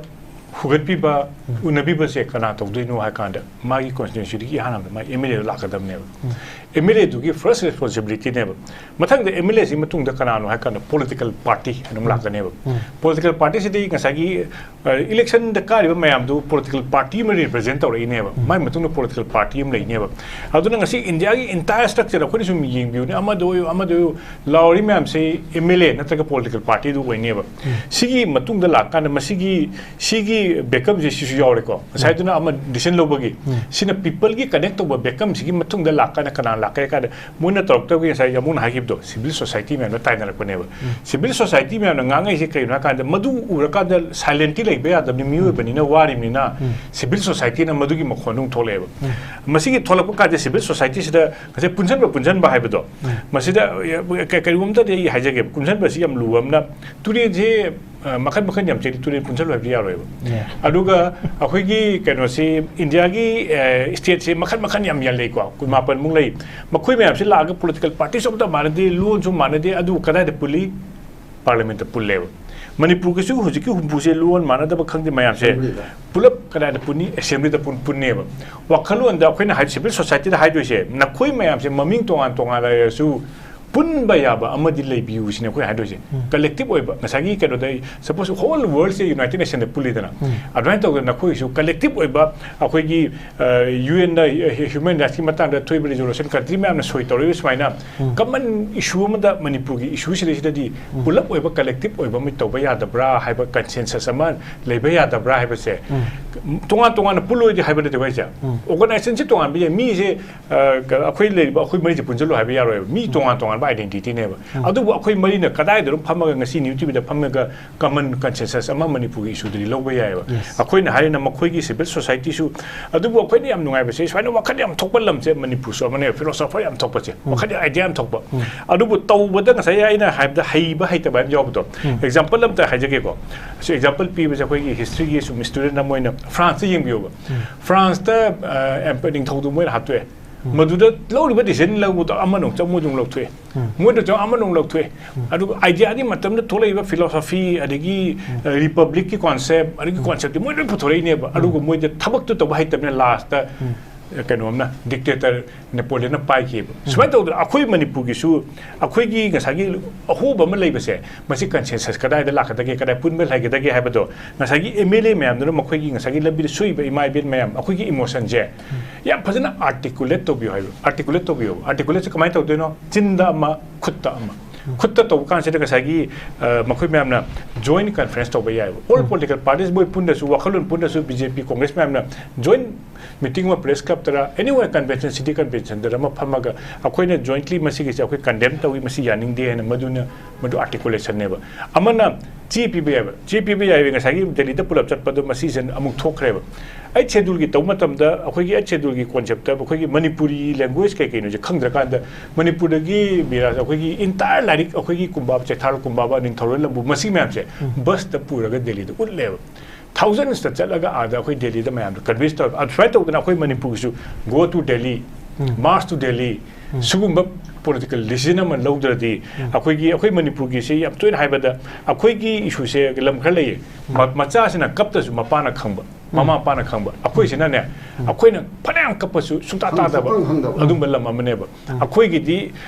ꯍꯨꯒꯠꯄꯤꯕ, ꯎꯝ. ꯎꯅꯕꯤꯕꯁꯦ ꯀꯅꯥ ꯇꯧꯗꯣꯏꯅꯣ ꯍꯥꯏ ꯀꯥꯟꯗ ꯃꯥꯒꯤ ꯀꯣꯟꯁꯇꯤꯇ꯭ꯌꯨꯟꯁꯤꯗꯒꯤ ꯏꯍꯥꯟ ꯍꯥꯟꯕꯗ ꯃꯥꯒꯤ ꯑꯦꯝ ꯑꯦꯜ ꯑꯦꯗꯣ ꯂꯥꯛꯀꯗꯕꯅꯦꯕ꯫ ꯎꯝ. ꯑꯦꯝ ꯑꯦꯜ ꯑꯦꯗꯨꯒꯤ ꯐꯥꯔꯁ ꯔꯦꯁꯄꯣꯟꯁꯤꯕꯤꯂꯤꯇꯤꯅꯦꯕ꯫ ꯃꯊꯪꯗ ꯑꯦꯝ ꯑꯦꯜ ꯑꯦꯁꯤ ꯃꯇꯨꯡꯗ ꯀꯅꯥꯅꯣ ꯍꯥꯏ ꯀꯥꯟꯗ ꯄꯣꯂꯤꯇꯤꯀꯦꯜ ꯄꯥꯔꯇꯤ ꯍꯥꯏꯅ ꯑꯃ ꯎꯝ. ꯂꯥꯛꯀꯅꯦꯕ꯫ ꯎꯝ. ꯄꯣꯂꯤꯇꯤꯀꯦꯜ ꯄꯥꯔꯇꯤꯁꯤꯗꯤ ꯉꯁꯥꯏꯒꯤ, ꯑ, ꯏꯂꯦꯛꯁꯟꯗ ꯀꯥꯔꯤꯕ ꯃꯌꯥꯝꯗꯨ ꯄꯣꯂꯤꯇꯤꯀꯦꯜ ꯄꯥꯔꯇꯤ ꯑꯃ ꯔꯤꯄ꯭ꯔꯖꯦꯟ ꯇꯧꯔꯛꯏꯅꯦꯕ꯫ ꯎꯝ. ꯃꯥꯏ ꯃꯇꯨꯡꯗ ꯄꯣꯂꯤꯇꯤꯀꯦꯜ ꯄꯥꯔꯇꯤ ꯑꯃ ꯂꯩꯅꯦꯕ꯫ ꯑꯗꯨꯅ ꯉꯁꯤ ꯏꯟꯗꯤꯌꯥꯒꯤ ꯏꯟꯇꯥꯌꯔ ꯁ꯭ꯇ꯭ꯔꯛꯆꯔ ꯑꯩꯈꯣꯏꯅ ꯁꯨꯝ ꯌꯦꯡꯕꯤꯌꯨꯅꯦ, ꯑꯃꯗ ꯑꯣꯏꯌꯨ, ꯑꯃꯗ ꯑꯣꯏꯌꯨ, ꯂꯥꯎꯔꯤ ꯃꯌꯥꯝꯁꯦ ꯑꯦꯝ ꯑꯦꯜ ꯑꯦ ꯅꯠꯇ꯭ꯔꯒ ꯄꯣꯂꯤꯇꯤꯀꯦꯜ ꯄꯥꯔꯇꯤꯗꯨ ꯑꯣꯏꯅꯦꯕ꯫ ꯎꯝ. ꯁꯤꯒꯤ ꯃꯇꯨꯡꯗ ꯂꯥꯛꯀꯥꯟꯗ ꯃꯁꯤꯒꯤ, ꯁꯤꯒꯤ ꯕꯦꯀꯝꯁꯦ ꯁꯤꯁꯨ ꯌꯥꯎꯔꯦꯀꯣ꯫ ꯉꯁꯥꯏꯗꯨꯅ ꯑꯃ ꯗꯤꯁꯤꯖꯟ ꯂꯧꯕꯒꯤ, ꯎꯝ. ꯁꯤꯅ ꯄꯤꯄꯜꯒꯤ ꯀꯅꯦꯛ ꯇꯧꯕ ꯕꯦꯀꯝꯁꯤꯒꯤ ꯃꯇꯨꯡꯗ ꯂꯥꯛꯀꯥꯟꯗ ꯀꯅꯥ ꯂꯥꯛꯀꯦ ꯍꯥꯏ ꯀꯥꯟꯗ ꯃꯣꯏꯅ ꯇꯧꯔꯛꯇꯕꯒꯤ ꯉꯁꯥꯏ ꯌꯥꯝꯕꯨꯡꯅ ꯍꯥꯏꯈꯤꯕꯗꯣ, ꯁꯤꯚꯤꯜ ꯁꯣꯁꯥꯏꯇꯤ ꯃꯌꯥꯝꯅ ꯇꯥꯏꯅꯔꯛꯄꯅꯦꯕ꯫ ꯎꯝ. ꯁꯤꯚꯤꯜ ꯁꯣꯁꯥꯏꯇꯤ ꯃꯌꯥꯝꯅ ꯉꯥꯡꯉꯛꯏꯁꯦ ꯀꯩꯅꯣ ꯍꯥꯏ ꯀꯥꯟꯗ ꯃꯗꯨ ꯎꯔꯀꯥꯟꯗ ꯁꯥꯏꯂꯦꯟꯇꯤ ꯂꯩꯕ ꯌꯥꯗꯕꯅꯤ, ꯃꯤꯑꯣꯏꯕꯅꯤꯅ ꯋꯥꯔꯤꯕꯅꯤꯅ ꯎꯝ. ꯁꯤꯚꯤꯜ ꯁꯣꯁꯥꯏꯇꯤꯅ ꯃꯗꯨꯒꯤ ꯃꯈꯣꯟꯗꯣ ꯑꯃꯨꯛ ꯊꯣꯛꯂꯛꯑꯦꯕ꯫ ꯎꯝ. ꯃꯁꯤꯒꯤ ꯊꯣꯛꯂꯛꯄ ꯀꯥꯟꯗ ꯁꯤꯚꯤꯜ ꯁꯣꯁꯥꯏꯇꯤꯁꯤꯗ ꯉꯁꯥꯏ ꯄꯨꯟꯁꯤꯟꯕ ꯄꯨꯟꯁꯤꯟꯕ ꯍꯥꯏꯕꯗꯣ, ꯎꯝ. ꯃꯁꯤꯗ, ꯑ, ꯀ-, ꯀꯔꯤꯒꯨꯝꯕ ꯑꯃꯇꯗꯤ ꯑꯩ ꯍꯥꯏꯖꯒꯦꯕ, ꯄꯨꯟꯁꯤꯟꯕꯁꯤ ꯌꯥꯝ ꯂꯨꯕ ꯑꯃꯅ, ꯇꯨꯔꯦꯟꯁꯦ, ꯑ, ꯃꯈꯜ ꯃꯈꯜ ꯌꯥꯝ ꯆꯦꯜꯂꯤ, ꯇꯨꯔꯦꯟ ꯄꯨꯟꯁꯤꯜꯂꯨ ꯍꯥꯏꯕꯗꯤ ꯌꯥꯔꯣꯏꯕ꯫ ꯌꯥꯏ. ꯑꯗꯨꯒ ꯑꯩꯈꯣꯏꯒꯤ ꯀꯩꯅꯣꯁꯤ, ꯏꯟꯗꯤꯌꯥꯒꯤ, ꯑ, ꯁ꯭ꯇꯦꯠꯁꯦ ꯃꯈꯜ ꯃꯈꯜ ꯌꯥꯝ, ꯌꯥꯝ ꯂꯩꯀꯣ, ꯀꯨꯟꯃꯥꯄꯟꯃꯨꯛ ꯂꯩ꯫ ꯃꯈꯣꯏ ꯃꯌꯥꯝꯁꯤ ꯂꯥꯛꯑꯒ ꯄꯣꯂꯤꯇꯤꯀꯦꯜ ꯄꯥꯔꯇꯤꯁꯨ ꯑꯝꯇ ꯃꯥꯟꯅꯗꯦ, ꯂꯣꯟꯁꯨ ꯃꯥꯟꯅꯗꯦ, ꯑꯗꯨ ꯀꯗꯥꯏꯗ ꯄꯨꯜꯂꯤ? ꯄꯥꯔꯂꯤꯌꯥꯃꯦꯟꯠꯇ ꯄꯨꯜꯂꯦꯕ꯫ ꯃꯅꯤꯄꯨꯔꯒꯤꯁꯨ ꯍꯧꯖꯤꯛꯀꯤ ꯍꯨꯝꯐꯨꯁꯦ ꯂꯣꯟ ꯃꯥꯟꯅꯗꯕ ꯈꯪꯗꯦ ꯃꯌꯥꯝꯁꯦ ꯑꯦꯁꯦꯝꯕ꯭ꯂꯤꯗ꯫ ꯄꯨꯂꯞ ꯀꯗꯥꯏꯗ ꯄꯨꯟꯅꯤ? ꯑꯦꯁꯦꯝꯕ꯭ꯂꯤꯗ ꯄꯨꯟ-, ꯄꯨꯟꯅꯦꯕ꯫ ꯋꯥꯈꯜꯂꯣꯟꯗ ꯑꯩꯈꯣꯏꯅ ꯍꯥꯏ-, ꯁꯤꯚꯤꯜ ꯁꯣꯁꯥꯏꯇꯤꯗ ꯍꯥꯏꯗꯣꯏꯁꯦ, ꯅꯈꯣꯏ ꯃꯌꯥꯝꯁꯦ ꯃꯃꯤꯡ ꯇꯣꯉꯥꯟ ꯇꯣꯉꯥꯟ ꯂꯩꯔꯁꯨ ꯄꯨꯟꯕ ꯌꯥꯕ ꯑꯃꯗꯤ ꯂꯩꯕꯤꯌꯨ ꯁꯤꯅꯦ ꯑꯩꯈꯣꯏ ꯍꯥꯏꯗꯣꯏꯁꯦ꯫ ꯎꯝ꯫ ꯀꯂꯦꯛꯇꯤꯚ ꯑꯣꯏꯕ, ꯉꯁꯥꯏꯒꯤ ꯀꯩꯅꯣꯗ, ꯁꯄꯣꯁ ꯍꯣꯜ ꯋꯥꯔꯜꯁꯦ ꯌꯨꯅꯥꯏꯇꯦꯗ ꯅꯦꯁꯟꯗ ꯄꯨꯜꯂꯤꯗꯅ, ꯎꯝ꯫ ꯑꯗꯨꯃꯥꯏꯅ ꯇꯧꯗꯅ ꯅꯈꯣꯏꯒꯤꯁꯨ ꯀꯂꯦꯛꯇꯤꯚ ꯑꯣꯏꯕ ꯑꯩꯈꯣꯏꯒꯤ, ꯑ, ꯌꯨ ꯑꯦꯟꯗ ꯍ꯭ꯌꯨꯃꯦꯟ ꯔꯥꯏꯠꯁꯀꯤ ꯃꯇꯥꯡꯗ ꯊꯣꯛꯏꯕ ꯔꯤꯖꯣꯂꯨꯁꯟ ꯀꯟꯇ꯭ꯔꯤ ꯃꯌꯥꯝꯅ ꯁꯣꯏ ꯇꯧꯔꯛꯏꯕ ꯁꯨꯃꯥꯏꯅ, ꯎꯝ꯫ ꯀꯃꯟ ꯏꯁꯨ ꯑꯃꯗ ꯃꯅꯤꯄꯨꯔꯒꯤ ꯏꯁꯨꯁꯤꯗꯩꯁꯤꯗꯗꯤ ꯎꯝ꯫ ꯄꯨꯂꯞ ꯑꯣꯏꯕ ꯀꯂꯦꯛꯇꯤꯚ ꯑꯣꯏꯕ ꯑꯃ ꯇꯧꯕ ꯌꯥꯗꯕ꯭ꯔꯥ ꯍꯥꯏꯕ ꯀꯟꯁꯦꯟꯁꯁ ꯑꯃ ꯂꯩꯕ ꯌꯥꯗꯕ꯭ꯔꯥ ꯍꯥꯏꯕꯁꯦ, ꯎꯝ꯫ ꯇꯣꯉꯥꯟ ꯇꯣꯉꯥꯟꯅ ꯄꯨꯜꯂꯣꯏꯗꯤ ꯍꯥꯏꯕ ꯅꯠꯇꯦꯀꯣ ꯑꯩꯁꯦ꯫ ꯎꯝ꯫ ꯑꯣꯔꯒꯅꯥꯏꯖꯦꯁꯟꯁꯤ ꯇꯣꯉꯥꯟꯕ ꯌꯥꯏ꯫ ꯃꯤꯁꯦ, ꯑ, ꯀ-, ꯑꯩꯈꯣꯏ ꯂꯩꯔꯤꯕ ꯑꯩꯈꯣꯏ ꯃꯔꯤꯁꯦ ꯄꯨꯟꯁꯤꯜꯂꯨ ꯍꯥꯏꯕ ꯌꯥꯔꯣꯏꯕ꯫ ꯃꯤ ꯎꯝ꯫ ꯇꯣꯉꯥꯟ ꯇꯣꯉꯥꯟꯕ ꯑꯥꯏꯗꯦꯟꯇꯤꯇꯤꯅꯦꯕ꯫ ꯎꯝ꯫ ꯑꯗꯨꯕꯨ ꯑꯩꯈꯣꯏ ꯃꯔꯤꯅ ꯀꯗꯥꯏꯗ ꯑꯗꯨꯝ ꯐꯝꯃꯒ ꯉꯁꯤ ꯅ꯭ꯌꯨ ꯇꯤꯚꯤꯗ ꯐꯝꯃꯒ ꯀꯃꯟ ꯀꯟꯁꯦꯟꯁꯁ ꯑꯃ ꯃꯅꯤꯄꯨꯔꯒꯤ ꯏꯁꯨꯗꯗꯤ ꯂꯧꯕ ꯌꯥꯏꯑꯕ꯫ Yes. ꯑꯩꯈꯣꯏꯅ ꯍꯥꯏꯔꯤꯅ ꯃꯈꯣꯏꯒꯤ ꯁꯤꯚꯤꯜ ꯁꯣꯁꯥꯏꯇꯤꯁꯨ, ꯑꯗꯨꯕꯨ ꯑꯩꯈꯣꯏꯅ ꯌꯥꯝ ꯅꯨꯡꯉꯥꯏꯕꯁꯦ, ꯁꯨꯃꯥꯏꯅ ꯋꯥꯈꯜ ꯌꯥꯝ ꯊꯣꯛꯄ ꯂꯝꯁꯦ ꯃꯅꯤꯄꯨꯔꯁꯨ ꯑꯃꯅꯦꯕ, ꯐꯤꯂꯣꯁꯣꯐꯔ ꯌꯥꯝ ꯊꯣꯛꯄꯁꯦ, ꯎꯝ꯫ ꯋꯥꯈꯜ ꯑꯥꯏꯗꯤꯌꯥ ꯌꯥꯝ ꯊꯣꯛꯄ꯫ ꯎꯝ꯫ ꯑꯗꯨꯕꯨ ꯇꯧꯕꯗ ꯉꯁꯥꯏ ꯑꯩꯅ ꯍꯥꯏꯕꯗ ꯍꯩꯕ ꯍꯩꯇꯕ ꯍꯥꯏꯅ ꯌꯥꯎꯕꯗꯣ, ꯎꯝ꯫ ꯑꯦꯛꯖꯥꯝꯄꯜ ꯑꯝꯇ ꯍꯥꯏꯖꯒꯦꯀꯣ꯫ ꯁꯤ ꯑꯦꯛꯖꯥꯝꯄꯜ ꯄꯤꯕꯁꯦ ꯑꯩꯈꯣꯏꯒꯤ ꯍꯤꯁꯇ꯭ꯔꯤꯒꯤ ꯁꯨꯝ ꯁ꯭ꯇꯨꯗꯦꯟ ꯑꯃ ꯑꯣꯏꯅ ꯐ꯭ꯔꯥꯟꯁꯇ ꯌꯦꯡꯕꯤꯌꯣꯕ꯫ ꯎꯝ꯫ ꯐ꯭ꯔꯥꯟꯁꯇ, ꯑ, ꯑꯦꯝꯄ-, ꯅꯤꯡꯊꯧꯗꯣ ꯃꯣꯏꯅ ꯍꯥꯠꯇꯣꯛꯑꯦ꯫ ꯎꯝ꯫ ꯃꯗꯨꯗ ꯂꯧꯔꯤꯕ ꯗꯤꯁꯤꯖꯟ ꯂꯧꯕꯗꯣ ꯑꯃꯅ ꯑꯃꯨꯛ ꯆꯪ, ꯑꯃꯗ ꯑꯃꯨꯛ ꯂꯧꯊꯣꯛꯑꯦ꯫ ꯎꯝ꯫ ꯃꯣꯏꯗ ꯆꯪ, ꯑꯃꯅ ꯑꯃꯨꯛ ꯂꯧꯊꯣꯛꯑꯦ꯫ ꯎꯝ꯫ ꯑꯗꯨꯒ ꯑꯥꯏꯗꯤꯌꯥꯒꯤ ꯃꯇꯝꯗ ꯊꯣꯛꯂꯛꯏꯕ ꯐꯤꯂꯣꯁꯣꯐꯤ, ꯑꯗꯒꯤ, ꯎꯝ꯫ ꯑ, ꯔꯤꯄꯕ꯭ꯂꯤꯛꯀꯤ ꯀꯣꯟꯁꯦꯞ, ꯑꯗꯒꯤ ꯎꯝ꯫ ꯀꯣꯟꯁꯦꯞꯇꯤ ꯃꯣꯏ ꯂꯣꯏ ꯄꯨꯊꯣꯔꯛꯏꯅꯦꯕ꯫ ꯎꯝ꯫ ꯑꯗꯨꯒ ꯃꯣꯏꯗ ꯊꯕꯛꯇꯨ ꯇꯧꯕ ꯍꯩꯇꯕꯅꯤꯅ ꯂꯥꯁꯇ, ꯎꯝ꯫ ꯑ, ꯀꯩꯅꯣꯝꯅ, ꯗꯤꯛꯇꯦꯇꯔ ꯅꯦꯄꯣꯂꯤꯌꯟꯅ ꯄꯥꯏꯈꯤꯕ꯫ ꯎꯝ꯫ ꯁꯨꯃꯥꯏꯅ ꯇꯧꯗꯅ ꯑꯩꯈꯣꯏ ꯃꯅꯤꯄꯨꯔꯒꯤꯁꯨ ꯑꯩꯈꯣꯏꯒꯤ ꯉꯁꯥꯏꯒꯤ ꯑꯍꯣꯕ ꯑꯃ ꯂꯩꯕꯁꯦ, ꯃꯁꯤ ꯀꯟꯁꯦꯟꯁꯁ ꯀꯗꯥꯏꯗ ꯂꯥꯛꯀꯗꯒꯦ, ꯀꯗꯥꯏ ꯄꯨꯟꯕ ꯂꯩꯒꯗꯒꯦ ꯍꯥꯏꯕꯗꯣ, ꯉꯁꯥꯏꯒꯤ ꯑꯦꯝ ꯑꯦꯜ ꯑꯦ ꯃꯌꯥꯝꯗꯨꯅ ꯃꯈꯣꯏꯒꯤ ꯉꯁꯥꯏꯒꯤ ꯂꯝꯕꯤꯗ ꯁꯨꯏꯕ ꯏꯃꯥ ꯏꯕꯦꯟ ꯃꯌꯥꯝ, ꯑꯩꯈꯣꯏꯒꯤ ꯏꯃꯣꯁꯟꯁꯦ ꯎꯝ꯫ ꯌꯥꯝ ꯐꯖꯅ ꯑꯥꯔꯇꯤꯀꯨꯂꯦꯠ ꯇꯧꯕꯤꯌꯨ ꯍꯥꯏꯕ, ꯑꯥꯔꯇꯤꯀꯨꯂꯦꯠ ꯇꯧꯕꯤꯌꯣꯕ꯫ ꯑꯥꯔꯇꯤꯀꯨꯂꯦꯠꯁꯦ ꯀꯃꯥꯏꯅ ꯇꯧꯗꯣꯏꯅꯣ? ꯆꯤꯟꯗ ꯑꯃ, ꯈꯨꯠꯇ ꯑꯃ꯫ ꯎꯝ꯫ ꯈꯨꯠꯇ ꯇꯧꯕ ꯀꯥꯟꯁꯤꯗ ꯉꯁꯥꯏꯒꯤ, ꯑ, ꯃꯈꯣꯏ ꯃꯌꯥꯝꯅ ꯖꯣꯏꯟ ꯀꯟꯐꯔꯦꯟꯁ ꯇꯧꯕ ꯌꯥꯏꯑꯕ꯫ ꯑꯣꯜ ꯎꯝ꯫ ꯄꯣꯂꯤꯇꯤꯀꯦꯜ ꯄꯥꯔꯇꯤꯁ ꯃꯣꯏ ꯄꯨꯟꯗꯁꯨ, ꯋꯥꯈꯜꯂꯣꯟ ꯄꯨꯟꯗꯁꯨ, ꯕꯤ ꯖꯦ ꯄꯤ, ꯀꯣꯡꯒ꯭ꯔꯦꯁ ꯃꯌꯥꯝꯅ ꯖꯣꯏꯟ ꯃꯤꯇꯤꯡ ꯑꯃ ꯄ꯭ꯔꯦꯁ ꯀ꯭ꯂꯕꯇꯔ, ꯑꯦꯅꯤꯋꯦ ꯀꯟꯚꯦꯟꯁꯟ, ꯁꯤꯇꯤ ꯀꯟꯚꯦꯟꯁꯟꯗꯔ ꯑꯃ ꯐꯝꯃꯒ ꯑꯩꯈꯣꯏꯅ ꯖꯣꯏꯟꯠꯂꯤ ꯃꯁꯤꯒꯤꯁꯦ ꯑꯩꯈꯣꯏ ꯀꯟꯗꯦꯝ ꯇꯧꯏ, ꯃꯁꯤ ꯌꯥꯅꯤꯡꯗꯦ ꯍꯥꯏꯅ ꯃꯗꯨꯅ, ꯃꯗꯨ ꯑꯥꯔꯇꯤꯀꯨꯂꯦꯁꯟꯅꯦꯕ꯫ ꯑꯃꯅ ꯆꯦ ꯄꯤꯕ ꯌꯥꯏꯕ, ꯆꯦ ꯄꯤꯕ ꯌꯥꯏꯕ ꯉꯁꯥꯏꯒꯤ ꯗꯦꯜꯂꯤꯗ ꯄꯨꯂꯞ ꯆꯠꯄꯗꯣ ꯃꯁꯤꯁꯦ ꯑꯃꯨꯛ ꯊꯣꯛꯈ꯭ꯔꯦꯕ꯫ ꯑꯩꯠ ꯁꯦꯗꯨꯜꯒꯤ ꯇꯧꯕ ꯃꯇꯝꯗ ꯑꯩꯈꯣꯏꯒꯤ ꯑꯩꯠ ꯁꯦꯗꯨꯜꯒꯤ ꯀꯣꯟꯁꯦꯞꯇ ꯑꯩꯈꯣꯏꯒꯤ ꯃꯅꯤꯄꯨꯔꯤ ꯂꯦꯡꯒ꯭ꯋꯦꯖ ꯀꯩ ꯀꯩꯅꯣꯁꯦ ꯈꯪꯗ꯭ꯔꯀꯥꯟꯗ ꯃꯅꯤꯄꯨꯔꯗꯒꯤ ꯃꯤꯔꯥꯖ ꯑꯩꯈꯣꯏꯒꯤ ꯏꯟꯇꯥꯌꯔ ꯂꯥꯏꯔꯤꯛ ꯑꯩꯈꯣꯏꯒꯤ ꯀꯨꯝꯕꯥꯕ ꯆꯩꯊꯥꯔꯣꯜ ꯀꯨꯝꯕꯥꯕ, ꯅꯤꯡꯊꯧꯔꯣꯜ ꯂꯝꯕꯨ ꯃꯁꯤ ꯃꯌꯥꯝꯁꯦ ꯎꯝ꯫ ꯕꯁꯇ ꯄꯨꯔꯒ ꯗꯦꯜꯂꯤꯗ ꯎꯠꯂꯦꯕ꯫ ꯊꯥꯎꯖꯟꯁꯇ ꯆꯠꯂꯒ ꯑꯥꯗ ꯑꯩꯈꯣꯏ ꯗꯦꯜꯂꯤꯗ ꯃꯌꯥꯝꯗꯣ ꯀꯟꯚꯤꯟꯁ ꯇꯧꯔꯒ, ꯑꯗꯨ ꯁꯨꯃꯥꯏꯅ ꯇꯧꯗꯅ ꯑꯩꯈꯣꯏ ꯃꯅꯤꯄꯨꯔꯒꯤꯁꯨ go to Delhi, um. March to Delhi, ꯎꯝ꯫ ꯁꯤꯒꯨꯝꯕ ꯄꯣꯂꯤꯇꯤꯀꯦꯜ ꯗꯤꯁꯤꯖꯟ ꯑꯃ ꯂꯧꯗ꯭ꯔꯗꯤ ꯎꯝ꯫ ꯑꯩꯈꯣꯏꯒꯤ, ꯑꯩꯈꯣꯏ ꯃꯅꯤꯄꯨꯔꯒꯤꯁꯦ ꯌꯥꯝ ꯇꯣꯏꯅ ꯍꯥꯏꯕꯗ ꯑꯩꯈꯣꯏꯒꯤ ꯏꯁꯨꯁꯦ ꯂꯝ ꯈꯔ ꯂꯩꯌꯦ꯫ ꯎꯝ꯫ ꯃ-, ꯃꯆꯥꯁꯤꯅ ꯀꯞꯇꯁꯨ ꯃꯄꯥꯅ ꯈꯪꯕ꯫ ꯃꯃꯥ ꯃꯄꯥꯅ ꯈꯪꯕ꯫ ꯑꯩꯈꯣꯏꯁꯤꯅꯅꯦ, ꯑꯩꯈꯣꯏꯅ ꯐꯅꯌꯥꯝ ꯀꯞꯄꯁꯨ ꯁꯨꯡꯇꯥ ꯈꯪ-, ꯇꯥꯗꯕ ꯁꯨꯡꯈꯪ ꯈꯪꯗꯕ꯫ ꯑꯗꯨꯝꯕ ꯂꯝ ꯑꯃꯅꯦꯕ꯫ ꯑꯩꯈꯣꯏꯒꯤꯗꯤ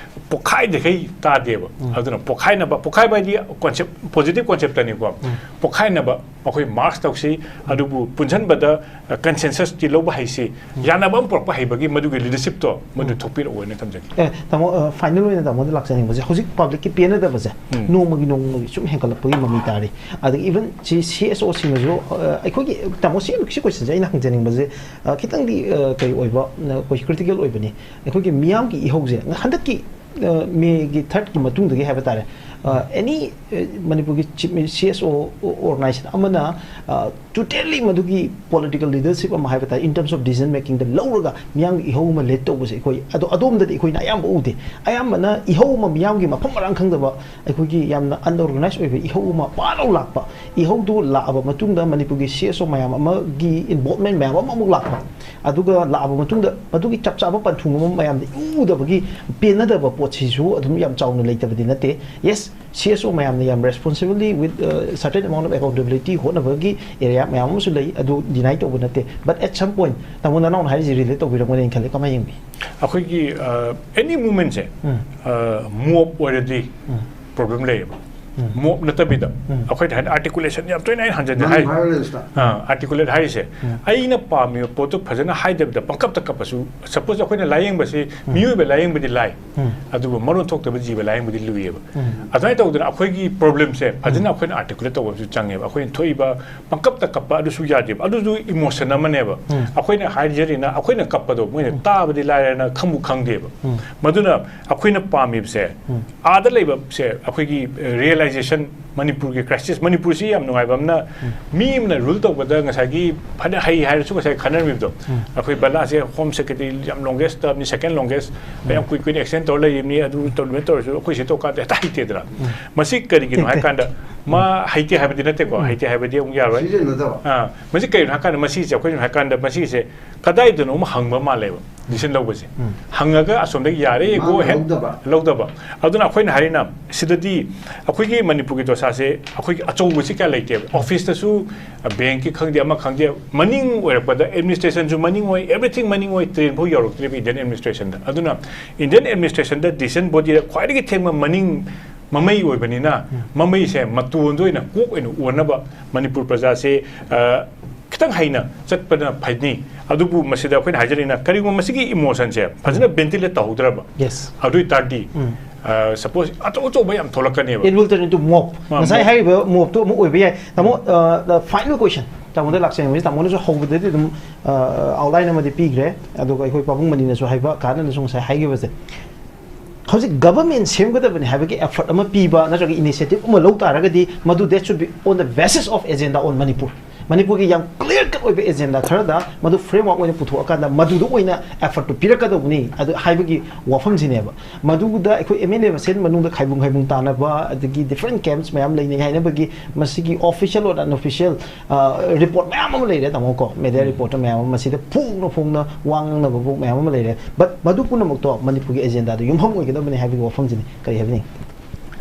ꯄꯣꯛꯈꯥꯏꯗꯈꯩ ꯇꯥꯗꯦꯕ꯫ ꯑꯗꯨꯅ ꯄꯣꯛꯈꯥꯏꯅꯕ, ꯄꯣꯛꯈꯥꯏꯕ ꯍꯥꯏꯗꯤ concept, positive conceptꯅꯤꯀꯣ꯫ ꯄꯣꯛꯈꯥꯏꯅꯕ ꯑꯩꯈꯣꯏ march ꯇꯧꯁꯤ, ꯑꯗꯨꯕꯨ ꯄꯨꯟꯁꯤꯟꯕꯗ, ꯑ, consensusꯇꯤ ꯂꯧꯕ ꯍꯩꯁꯤ, ꯌꯥꯅꯕ ꯑꯃ ꯄꯨꯔꯛꯄ ꯍꯩꯕꯒꯤ ꯃꯗꯨꯒꯤ leadershipꯇꯣ ꯃꯗꯨ ꯊꯣꯛꯄꯤꯔꯛꯑꯣꯅ ꯊꯝꯖꯒꯦ꯫ ꯑꯦ, ꯇꯥꯃꯣ, ꯑ, final ꯑꯣꯏꯅ ꯇꯥꯃꯣꯗ ꯂꯥꯛꯆꯅꯤꯡꯕꯁꯦ, ꯍꯧꯖꯤꯛ publicꯀꯤ ꯄꯦꯟꯅꯗꯕꯁꯦ ꯎꯝ꯫ ꯅꯣꯡꯃꯒꯤ ꯅꯣꯡꯃꯒꯤ ꯁꯨꯝ ꯍꯦꯟꯒꯠꯂꯛꯄꯒꯤ ꯃꯃꯤ ꯇꯥꯔꯤ꯫ ꯑꯗꯒꯤ even ꯁꯤ CSOꯁꯤꯡꯅꯁꯨ, ꯑ, ꯑꯩꯈꯣꯏꯒꯤ ꯇꯥꯃꯣ, ꯁꯤ, ꯁꯤ questionꯁꯦ ꯑꯩꯅ ꯍꯪꯖꯅꯤꯡꯕꯁꯦ, ꯑ, ꯈꯤꯇꯪꯗꯤ, ꯑ, ꯀꯩ ꯑꯣꯏꯕ, ꯑ, ꯑꯩꯈꯣꯏ critical ꯑꯣꯏꯕꯅꯤ꯫ ꯑꯩꯈꯣꯏꯒꯤ ꯃꯤꯌꯥꯝꯒꯤ ꯏꯍꯧꯁꯦ ꯍꯟꯗꯛꯀꯤ, ꯑ, Mayꯒꯤ thirdꯀꯤ ꯃꯇꯨꯡꯗꯒꯤ ꯍꯥꯏꯕ ꯇꯥꯔꯦ, ꯑ, any, ꯑ, ꯃꯅꯤꯄꯨꯔꯒꯤ chief mi-, CSO organization ꯑꯃꯅ, ꯑ, totally ꯃꯗꯨꯒꯤ political leadership ꯑꯃ ꯍꯥꯏꯕ ꯇꯥꯔꯦ, in terms of decision makingꯗ ꯂꯧꯔꯒ ꯃꯤꯌꯥꯝꯒꯤ ꯏꯍꯧ ꯑꯃ lead ꯇꯧꯕꯁꯦ ꯑꯩꯈꯣꯏ ꯑꯗꯣ-, ꯑꯗꯣꯝꯗꯗꯤ ꯑꯩꯈꯣꯏꯅ ꯑꯌꯥꯝꯕ ꯎꯗꯦ꯫ ꯑꯌꯥꯝꯕꯅ ꯏꯍꯧ ꯑꯃ ꯃꯤꯌꯥꯝꯒꯤ ꯃꯐꯝ ꯃꯔꯥꯡ ꯈꯪꯗꯕ, ꯑꯩꯈꯣꯏꯒꯤ ꯌꯥꯝꯅ unorganized ꯑꯣꯏꯕ ꯏꯍꯧ ꯑꯃ ꯄꯥꯛꯂꯥꯎ ꯂꯥꯛꯄ, ꯏꯍꯧꯗꯨ ꯂꯥꯛꯑꯕ ꯃꯇꯨꯡꯗ ꯃꯅꯤꯄꯨꯔꯒꯤ CSO ꯃꯌꯥꯝ ꯑꯃꯒꯤ involvement ꯃꯌꯥꯝ ꯑꯃ ꯑꯃꯨꯛ ꯂꯥꯛꯄ, ꯑꯗꯨꯒ ꯂꯥꯛꯑꯕ ꯃꯇꯨꯡꯗ ꯃꯗꯨꯒꯤ ꯆꯞ ꯆꯥꯕ ꯄꯟꯊꯨꯡ ꯑꯃ ꯃꯌꯥꯝꯗ ꯎꯗꯕꯒꯤ ꯄꯦꯟꯅꯗꯕ ꯄꯣꯠꯁꯤꯁꯨ ꯑꯗꯨꯝ ꯌꯥꯝ ꯆꯥꯎꯅ ꯂꯩꯇꯕꯗꯤ ꯅꯠꯇꯦ꯫ Yes, CSO ꯃꯌꯥꯝꯅ ꯌꯥꯝ responsibly with, uh, certain amount of accountability ꯍꯣꯠꯅꯕꯒꯤ area ꯃꯌꯥꯝ ꯑꯃꯁꯨ ꯂꯩ, ꯑꯗꯨ deny ꯇꯧꯕ ꯅꯠꯇꯦ꯫ But at some point, ꯇꯥꯃꯣ ꯅꯅꯥꯎꯅ ꯍꯥꯏꯔꯤꯁꯤ relate ꯇꯧꯕꯤꯔꯝꯒꯅꯤꯅ ꯈꯜꯂꯤ꯫ ꯀꯃꯥꯏꯅ ꯌꯦꯡꯕꯤ? ꯑꯩꯈꯣꯏꯒꯤ, ꯑ, any movementꯁꯦ, ꯎꯝ꯫ ꯑ, mob ꯑꯣꯏꯔꯗꯤ ꯎꯝ꯫ Problem ꯂꯩꯌꯦꯕ꯫ ꯎꯝ꯫ Mob ꯅꯠꯇꯕꯤꯗ ꯎꯝ꯫ ꯑꯩꯈꯣꯏꯅ ꯍꯥꯏꯅ articulation ꯌꯥꯝ ꯇꯣꯏꯅ ꯑꯩꯅ ꯍꯟꯖꯟ ꯍꯟꯖꯟ ꯍꯥꯏ꯫ Non-violenceꯇ꯫ ꯑ, articulate ꯍꯥꯏꯔꯤꯁꯦ, ꯎꯝ꯫ ꯑꯩꯅ ꯄꯥꯝꯃꯤꯕ ꯄꯣꯠꯇꯨ ꯐꯖꯅ ꯍꯥꯏꯗꯕꯤꯗ ꯄꯪꯀꯞꯇ ꯀꯞꯄꯁꯨ, suppose ꯑꯩꯈꯣꯏꯅ ꯂꯥꯌꯦꯡꯕꯁꯤ, ꯎꯝ꯫ ꯃꯤꯑꯣꯏꯕ ꯂꯥꯌꯦꯡꯕꯗꯤ ꯂꯥꯏ, ꯎꯝ꯫ ꯑꯗꯨꯕꯨ ꯃꯔꯣꯟ ꯊꯣꯛꯇꯕ ꯖꯤꯕ ꯂꯥꯌꯦꯡꯕꯗꯤ ꯂꯨꯏꯌꯦꯕ꯫ ꯎꯝ꯫ ꯑꯗꯨꯃꯥꯏꯅ ꯇꯧꯗꯅ ꯑꯩꯈꯣꯏꯒꯤ problemꯁꯦ ꯐꯖꯅ ꯎꯝ꯫ ꯑꯩꯈꯣꯏꯅ articulate ꯇꯧꯕ ꯑꯃꯁꯨ ꯆꯪꯉꯦꯕ꯫ ꯑꯩꯈꯣꯏꯅ ꯊꯣꯛꯏꯕ ꯄꯪꯀꯞꯇ ꯀꯞꯄ ꯑꯗꯨꯁꯨ ꯌꯥꯗꯦꯕ꯫ ꯑꯗꯨꯁꯨ emotion ꯑꯃꯅꯦꯕ꯫ ꯎꯝ꯫ ꯑꯩꯈꯣꯏꯅ ꯍꯥꯏꯖꯔꯤꯅ ꯑꯩꯈꯣꯏꯅ ꯀꯞꯄꯗꯣ ꯃꯣꯏꯅ ꯎꯝ꯫ ꯇꯥꯕꯗꯤ ꯂꯥꯏꯔꯅ ꯈꯪꯕꯨ ꯈꯪꯗꯦꯕ꯫ ꯎꯝ꯫ ꯃꯗꯨꯅ ꯑꯩꯈꯣꯏꯅ ꯄꯥꯝꯃꯤꯕꯁꯦ, ꯎꯝ꯫ ꯑꯥꯗ ꯂꯩꯕꯁꯦ ꯑꯩꯈꯣꯏꯒꯤ, ꯑ, realization, ꯃꯅꯤꯄꯨꯔꯒꯤ crisis, ꯃꯅꯤꯄꯨꯔꯁꯤ ꯌꯥꯝ ꯅꯨꯡꯉꯥꯏꯕ ꯑꯃꯅ, ꯎꯝ꯫ ꯃꯤ ꯑꯃꯅ rule ꯇꯧꯕꯗ ꯉꯁꯥꯏꯒꯤ ꯐꯅ ꯍꯩ ꯍꯥꯏꯔꯁꯨ ꯉꯁꯥꯏ ꯈꯟꯅꯔꯝꯃꯤꯕꯗꯣ, ꯎꯝ꯫ ꯑꯩꯈꯣꯏ ꯕꯂꯥꯁꯦ Home Secretary ꯌꯥꯝ longest ꯇꯧꯔꯝꯅꯤ, second longest, ꯎꯝ꯫ ꯌꯥꯝ ꯀꯨꯏ ꯀꯨꯏꯅ extend ꯇꯧꯔ ꯂꯩꯔꯤꯕꯅꯤ, ꯑꯗꯨ ꯇꯧꯔꯤꯕꯅꯤ ꯇꯧꯔꯁꯨ ꯑꯩꯈꯣꯏ ꯁꯤ ꯇꯧꯀꯥꯟꯗ ꯍꯦꯛꯇ ꯍꯩꯇꯦꯗꯅ꯫ ꯎꯝ꯫ ꯃꯁꯤ ꯀꯔꯤꯒꯤꯅꯣ ꯍꯦꯛꯇ꯫ ꯍꯥꯏꯀꯥꯟꯗ, ꯃꯥ ꯎꯝ꯫ ꯍꯩꯇꯦ ꯍꯥꯏꯕꯗꯤ ꯅꯠꯇꯦꯀꯣ, ꯎꯝ꯫ ꯍꯩꯇꯦ ꯍꯥꯏꯕꯗꯤ ꯑꯃꯨꯛ ꯌꯥꯔꯣꯏ꯫ ꯁꯤꯖꯤꯟꯅꯗꯕ꯫ ꯑꯥ, ꯃꯁꯤ ꯀꯔꯤꯒꯤꯅꯣ ꯍꯥꯏꯀꯥꯟꯗ ꯃꯁꯤꯁꯦ ꯑꯩꯈꯣꯏꯅ ꯍꯥꯏꯀꯥꯟꯗ ꯃꯁꯤꯁꯦ ꯀꯗꯥꯏꯗꯅꯣ ꯑꯃ ꯍꯪꯕ ꯃꯥꯜꯂꯦꯕ, decision ꯂꯧꯕꯁꯦ꯫ ꯎꯝ꯫ ꯍꯪꯉꯒ ꯑꯁꯣꯝꯗꯒꯤ ꯌꯥꯔꯦ, ꯃꯥꯅ go ahead, ꯂꯧꯗꯕ꯫ ꯂꯧꯗꯕ꯫ ꯑꯗꯨꯅ ꯑꯩꯈꯣꯏꯅ ꯍꯥꯏꯔꯤꯅ ꯁꯤꯗꯗꯤ ꯑꯩꯈꯣꯏꯒꯤ ꯃꯅꯤꯄꯨꯔꯒꯤ ꯗꯣꯁꯥ ꯁꯦ ꯑꯩꯈꯣꯏꯒꯤ ꯑꯆꯧꯕꯁꯤ ꯀꯌꯥ ꯂꯩꯇꯦꯕ꯫ ꯑꯣꯐꯤꯁꯇꯁꯨ, ꯕꯦꯡꯛꯀꯤ ꯈꯪꯗꯦ, ꯑꯃ ꯈꯪꯗꯦ, ꯃꯅꯤꯡ ꯑꯣꯏꯔꯛꯄꯗ, ꯑꯦꯗꯃꯤꯅꯤꯁꯇ꯭ꯔꯦꯁꯟꯁꯨ ꯃꯅꯤꯡ ꯑꯣꯏ, ꯑꯦꯕ꯭ꯔꯤꯊꯤꯡ ꯃꯅꯤꯡ ꯑꯣꯏ, ꯇ꯭ꯔꯦꯟ ꯐꯥꯎ ꯌꯧꯔꯛꯇ꯭ꯔꯤꯕ ꯏꯟꯗꯤꯌꯟ ꯑꯦꯗꯃꯤꯅꯤꯁꯇ꯭ꯔꯦꯁꯟꯗ꯫ ꯑꯗꯨꯅ ꯏꯟꯗꯤꯌꯟ ꯑꯦꯗꯃꯤꯅꯤꯁꯇ꯭ꯔꯦꯁꯟꯗ ꯗꯤꯁꯤꯖꯟ ꯕꯣꯗꯤꯗ ꯈ꯭ꯋꯥꯏꯗꯒꯤ ꯊꯦꯡꯕ ꯃꯅꯤꯡ ꯃꯃꯩ ꯑꯣꯏꯕꯅꯤꯅ, ꯃꯃꯩꯁꯦ ꯃꯇꯣꯟꯗ ꯑꯣꯏꯅ, ꯀꯣꯛ ꯑꯣꯏꯅ ꯑꯣꯟꯅꯕ ꯃꯅꯤꯄꯨꯔ ꯄ꯭ꯔꯖꯥꯁꯦ, ꯑ, ꯈꯤꯇꯪ ꯍꯩꯅ ꯆꯠꯄꯅ ꯐꯅꯤ꯫ ꯑꯗꯨꯕꯨ ꯃꯁꯤꯗ ꯑꯩꯈꯣꯏꯅ ꯍꯥꯏꯖꯔꯤꯅ, ꯀꯔꯤꯒꯨꯝꯕ ꯃꯁꯤꯒꯤ ꯏꯃꯣꯁꯟꯁꯦ ꯐꯖꯅ ꯚꯦꯟꯇꯤꯂꯦꯠ ꯇꯧꯍꯧꯗ꯭ꯔꯕ, Yes. ꯑꯗꯨ ꯑꯣꯏ ꯇꯥꯔꯗꯤ, ꯎꯝ. ꯑ, ꯁꯄꯣꯁ ꯑꯆꯧ ꯑꯆꯧꯕ ꯌꯥꯝ ꯊꯣꯛꯂꯛꯀꯅꯦꯕ꯫ It will turn into mob. ꯃꯥ- ꯉꯁꯥꯏ mob. ꯍꯥꯏꯔꯤꯕ ꯃꯣꯞꯇꯣ ꯑꯃꯨꯛ ꯑꯣꯏꯕ ꯌꯥꯏ꯫ ꯇꯥꯃꯣ, ꯐꯥꯏꯅꯦꯜ ꯀꯣꯏꯁꯟ ꯇꯥꯃꯣꯗ ꯂꯥꯛꯆꯅꯤꯡꯕꯁꯤ, ꯇꯥꯃꯣꯅꯁꯨ ꯍꯧꯕꯗꯗꯤ ꯑꯗꯨꯝ ꯑꯥꯎꯠꯂꯥꯏꯟ ꯑꯃꯗꯤ ꯄꯤꯈ꯭ꯔꯦ, ꯑꯗꯨꯒ ꯑꯩꯈꯣꯏ ꯄꯥꯕꯨꯡ ꯃꯅꯤꯅꯁꯨ ꯍꯥꯏꯕ, ꯀꯥꯟꯅꯅꯁꯨ ꯉꯁꯥꯏ ꯍꯥꯏꯈꯤꯕꯁꯦ, ꯍꯧꯖꯤꯛ ꯒꯕꯔꯃꯦꯟ ꯁꯦꯝꯒꯗꯕꯅꯤ ꯍꯥꯏꯕꯒꯤ ꯑꯦꯐꯔꯠ ꯑꯃ ꯄꯤꯕ ꯅꯠꯇ꯭ꯔꯒ ꯏꯅꯤꯁꯤꯌꯦꯇꯤꯚ ꯑꯃ ꯂꯧ ꯇꯥꯔꯒꯗꯤ, ꯃꯗꯨ that should be on the basis of agenda on Manipur. ꯃꯅꯤꯄꯨꯔꯒꯤ ꯌꯥꯝ ꯀ꯭ꯂꯤꯌꯔ ꯀꯠ ꯑꯣꯏꯕ ꯑꯦꯖꯦꯟꯗꯥ ꯈꯔꯗ ꯃꯗꯨ ꯐ꯭ꯔꯦꯝꯋꯥꯔꯛ ꯑꯣꯏꯅ ꯄꯨꯊꯣꯛꯑꯀꯥꯟꯗ ꯃꯗꯨꯗ ꯑꯣꯏꯅ ꯑꯦꯐꯔꯠꯇꯨ ꯄꯤꯔꯛꯀꯗꯧꯕꯅꯤ ꯑꯗꯨ ꯍꯥꯏꯕꯒꯤ ꯋꯥꯐꯝꯁꯤꯅꯦꯕ꯫ ꯃꯗꯨꯗ ꯑꯩꯈꯣꯏ ꯑꯦꯝ ꯑꯦꯜ ꯑꯦ ꯃꯁꯦꯟ ꯃꯅꯨꯡꯗ ꯈꯥꯏꯕꯨꯡ ꯈꯥꯏꯕꯨꯡ ꯇꯥꯅꯕ, ꯑꯗꯒꯤ ꯗꯤꯐ꯭ꯔꯦꯟ ꯀꯦꯝꯞꯁ ꯃꯌꯥꯝ ꯂꯩꯅꯩ ꯍꯥꯏꯅꯕꯒꯤ ꯃꯁꯤꯒꯤ ꯑꯣꯐꯤꯁꯤꯌꯦꯜ ꯑꯣꯔ ꯑꯟꯑꯣꯐꯤꯁꯤꯌꯦꯜ ꯔꯤꯄꯣꯔꯠ ꯃꯌꯥꯝ ꯑꯃ ꯂꯩꯔꯦ, ꯇꯥꯃꯣꯀꯣ, ꯃꯦꯗꯤꯌꯥ ꯔꯤꯄꯣꯔꯠꯇ ꯃꯌꯥꯝ ꯑꯃ, ꯃꯁꯤꯗ ꯐꯣꯡꯅ ꯐꯣꯡꯅ ꯋꯥ ꯉꯥꯡꯅꯕ ꯃꯌꯥꯝ ꯑꯃ ꯂꯩꯔꯦ꯫ ꯕꯠ ꯃꯗꯨ ꯄꯨꯝꯅꯃꯛꯇꯣ ꯃꯅꯤꯄꯨꯔꯒꯤ ꯑꯦꯖꯦꯟꯗꯥꯗ ꯌꯨꯝꯐꯝ ꯑꯣꯏꯒꯗꯕꯅꯤ ꯍꯥꯏꯕꯒꯤ ꯋꯥꯐꯝꯁꯤꯅꯤ꯫ ꯀꯔꯤ ꯍꯥꯏꯕꯤꯅꯤꯡꯉꯤ?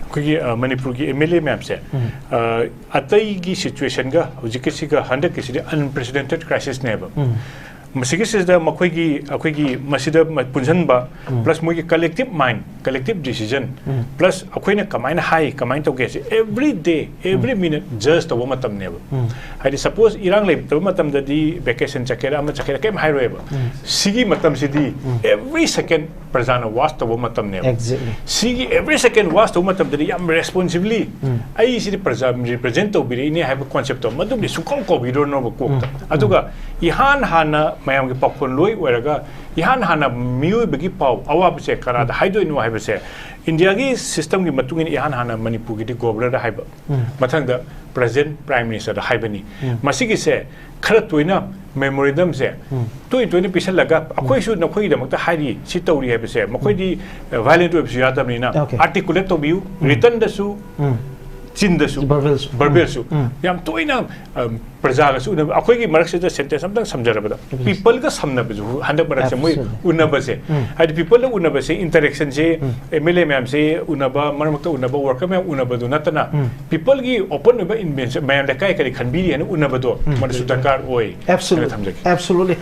ꯑꯩꯈꯣꯏꯒꯤ, ꯑ, ꯃꯅꯤꯄꯨꯔꯒꯤ ꯑꯦꯝ ꯑꯦꯜ ꯑꯦ ꯃꯌꯥꯝꯁꯦ, ꯎꯝ. ꯑ, ꯑꯇꯩꯒꯤ ꯁꯤꯆꯨꯋꯦꯁꯟꯒ ꯍꯧꯖꯤꯛꯀꯤꯁꯤꯒ ꯍꯟꯗꯛꯀꯤꯁꯤꯗꯤ ꯑꯟꯄ꯭ꯔꯦꯁꯤꯗꯦꯟꯇꯦꯠ ꯀ꯭ꯔꯥꯏꯁꯤꯁꯅꯦꯕ꯫ ꯎꯝ. ꯃꯁꯤꯒꯤꯁꯤꯗ ꯃꯈꯣꯏꯒꯤ, ꯑꯩꯈꯣꯏꯒꯤ ꯃꯁꯤꯗ ꯃ-, ꯄꯨꯟꯁꯤꯟꯕ, ꯎꯝ. ꯄ꯭ꯂꯁ ꯃꯣꯏꯒꯤ ꯀꯂꯦꯛꯇꯤꯚ ꯃꯥꯏꯟ, ꯀꯂꯦꯛꯇꯤꯚ ꯗꯤꯁꯤꯖꯟ, ꯎꯝ. ꯄ꯭ꯂꯁ ꯑꯩꯈꯣꯏꯅ ꯀꯃꯥꯏꯅ ꯍꯥꯏ, ꯀꯃꯥꯏꯅ ꯇꯧꯒꯦ ꯁꯤ ꯑꯦꯕ꯭ꯔꯤ ꯗꯦ, ꯑꯦꯕ꯭ꯔꯤ ꯃꯤꯅꯤꯠ ꯖꯁ ꯇꯧꯕ ꯃꯇꯝꯅꯦꯕ꯫ ꯎꯝ. ꯍꯥꯏꯗꯤ ꯁꯄꯣꯁ ꯏꯔꯥꯡ ꯂꯩꯇꯕ ꯃꯇꯝꯗꯗꯤ ꯚꯦꯀꯦꯁꯟ ꯆꯠꯀꯦꯔꯥ ꯑꯃ ꯆꯠꯀꯦꯔꯥ ꯀꯩꯝ ꯍꯥꯏꯔꯣꯏꯕ꯫ ꯎꯝ. ꯁꯤꯒꯤ ꯃꯇꯝꯁꯤꯗꯤ ꯎꯝ. ꯑꯦꯕ꯭ꯔꯤ ꯁꯦꯀꯦꯟ ꯄ꯭ꯔꯖꯥꯅ ꯋꯥꯆ ꯇꯧꯕ ꯃꯇꯝꯅꯦꯕ꯫ Exactly. ꯁꯤꯒꯤ ꯑꯦꯕ꯭ꯔꯤ ꯁꯦꯀꯦꯟ ꯋꯥꯆ ꯇꯧꯕ ꯃꯇꯝꯗꯗꯤ ꯌꯥꯝ ꯔꯦꯁꯄꯣꯟꯁꯤꯕꯂꯤ ꯎꯝ. ꯑꯩ ꯁꯤꯗꯤ ꯄ꯭ꯔꯖꯥ ꯔꯤꯄ꯭ꯔꯖꯦꯟ ꯇꯧꯕꯤꯔꯛꯏꯅꯦ ꯍꯥꯏꯕ ꯀꯣꯟꯁꯦꯞꯇꯣ ꯃꯗꯨꯝꯗꯤ ꯁꯨꯡꯀꯥꯎ ꯀꯥꯎꯕꯤꯔꯣꯅꯣꯕ ꯀꯣꯛꯇ꯫ ꯎꯝ. ꯑꯗꯨꯒ ꯏꯍꯥꯟ ꯍꯥꯟꯅ ꯃꯌꯥꯝꯒꯤ ꯄꯥꯎꯈꯣꯜ ꯂꯣꯏ ꯑꯣꯏꯔꯒ ꯏꯍꯥꯟ ꯍꯥꯟꯅ ꯃꯤꯑꯣꯏꯕꯒꯤ ꯄꯥꯎ ꯑꯋꯥꯕꯁꯦ ꯀꯅꯥꯗ ꯍꯥꯏꯗꯣꯏꯅꯣ ꯍꯥꯏꯕꯁꯦ ꯏꯟꯗꯤꯌꯥꯒꯤ ꯁꯤꯁꯇꯝꯒꯤ ꯃꯇꯨꯡ ꯏꯟꯅ ꯏꯍꯥꯟ ꯍꯥꯟꯅ ꯃꯅꯤꯄꯨꯔꯒꯤꯗꯤ ꯒꯣꯕꯔꯅꯔꯗ ꯍꯥꯏꯕ, ꯎꯝ. ꯃꯊꯪꯗ ꯄ꯭ꯔꯖꯦꯟ ꯄ꯭ꯔꯥꯏꯝ ꯃꯤꯅꯤꯁꯇꯔꯗ ꯍꯥꯏꯕꯅꯤ꯫ ꯎꯝ. ꯃꯁꯤꯒꯤꯁꯦ ꯈꯔ ꯇꯣꯏꯅ ꯃꯦꯃꯣꯔꯦꯟꯗꯝꯁꯦ ꯎꯝ. ꯇꯣꯏ ꯇꯣꯏꯅ ꯄꯤꯁꯜꯂꯒ ꯑꯩꯈꯣꯏꯁꯨ ꯅꯈꯣꯏꯒꯤꯗꯃꯛꯇ ꯍꯥꯏꯔꯤ, ꯁꯤ ꯇꯧꯔꯤ ꯍꯥꯏꯕꯁꯦ ꯃꯈꯣꯏꯗꯤ ꯚꯥꯏꯂꯦꯟꯠ ꯑꯣꯏꯕꯁꯨ ꯌꯥꯗꯕꯅꯤꯅ Okay. ꯑꯥꯔꯇꯤꯀꯨꯂꯦꯠ ꯇꯧꯕꯤꯌꯨ, ꯔꯤꯇꯟꯗꯁꯨ ꯎꯝ. ꯆꯤꯟꯗꯁꯨ, Verbal ꯁꯨ꯫ verbal ꯁꯨ ꯎꯝ꯫ ꯌꯥꯝ ꯇꯣꯏꯅ, ꯑꯝ, ꯄ꯭ꯔꯖꯥꯒꯁꯨ ꯎꯅꯕ꯫ ꯑꯩꯈꯣꯏꯒꯤ ꯃꯔꯛꯁꯤꯗ sentence ꯑꯝꯇꯪ ꯁꯝꯖꯔꯕꯗ, Yes. people ꯒ ꯁꯝꯅꯕꯁꯨ ꯍꯟꯗꯛ ꯃꯔꯛꯁꯦ ꯃꯣꯏ Absolutely. ꯎꯅꯕꯁꯦ, ꯎꯝ꯫ ꯍꯥꯏꯗꯤ people the ꯎꯅꯕꯁꯦ, interaction say, um. M L A ꯃꯌꯥꯝꯁꯦ ꯎꯅꯕ, ꯃꯔꯛ ꯃꯔꯛꯇ ꯎꯅꯕ, worker ꯃꯌꯥꯝ ꯎꯅꯕꯗꯨ ꯅꯠꯇꯅ, ꯎꯝ꯫ people ꯒꯤ open ꯑꯣꯏꯕ invention, ꯃꯌꯥꯝ ꯂꯩꯀꯥꯏ ꯀꯔꯤ ꯈꯟꯕꯤꯔꯤ ꯍꯥꯏꯅ ꯎꯅꯕꯗꯣ, ꯎꯝ꯫ ꯃꯗꯨꯁꯨ ꯗꯔꯀꯥꯔ ꯑꯣꯏ Absolutely. ꯍꯥꯏꯅ ꯊꯝꯖꯒꯦ꯫ Absolutely.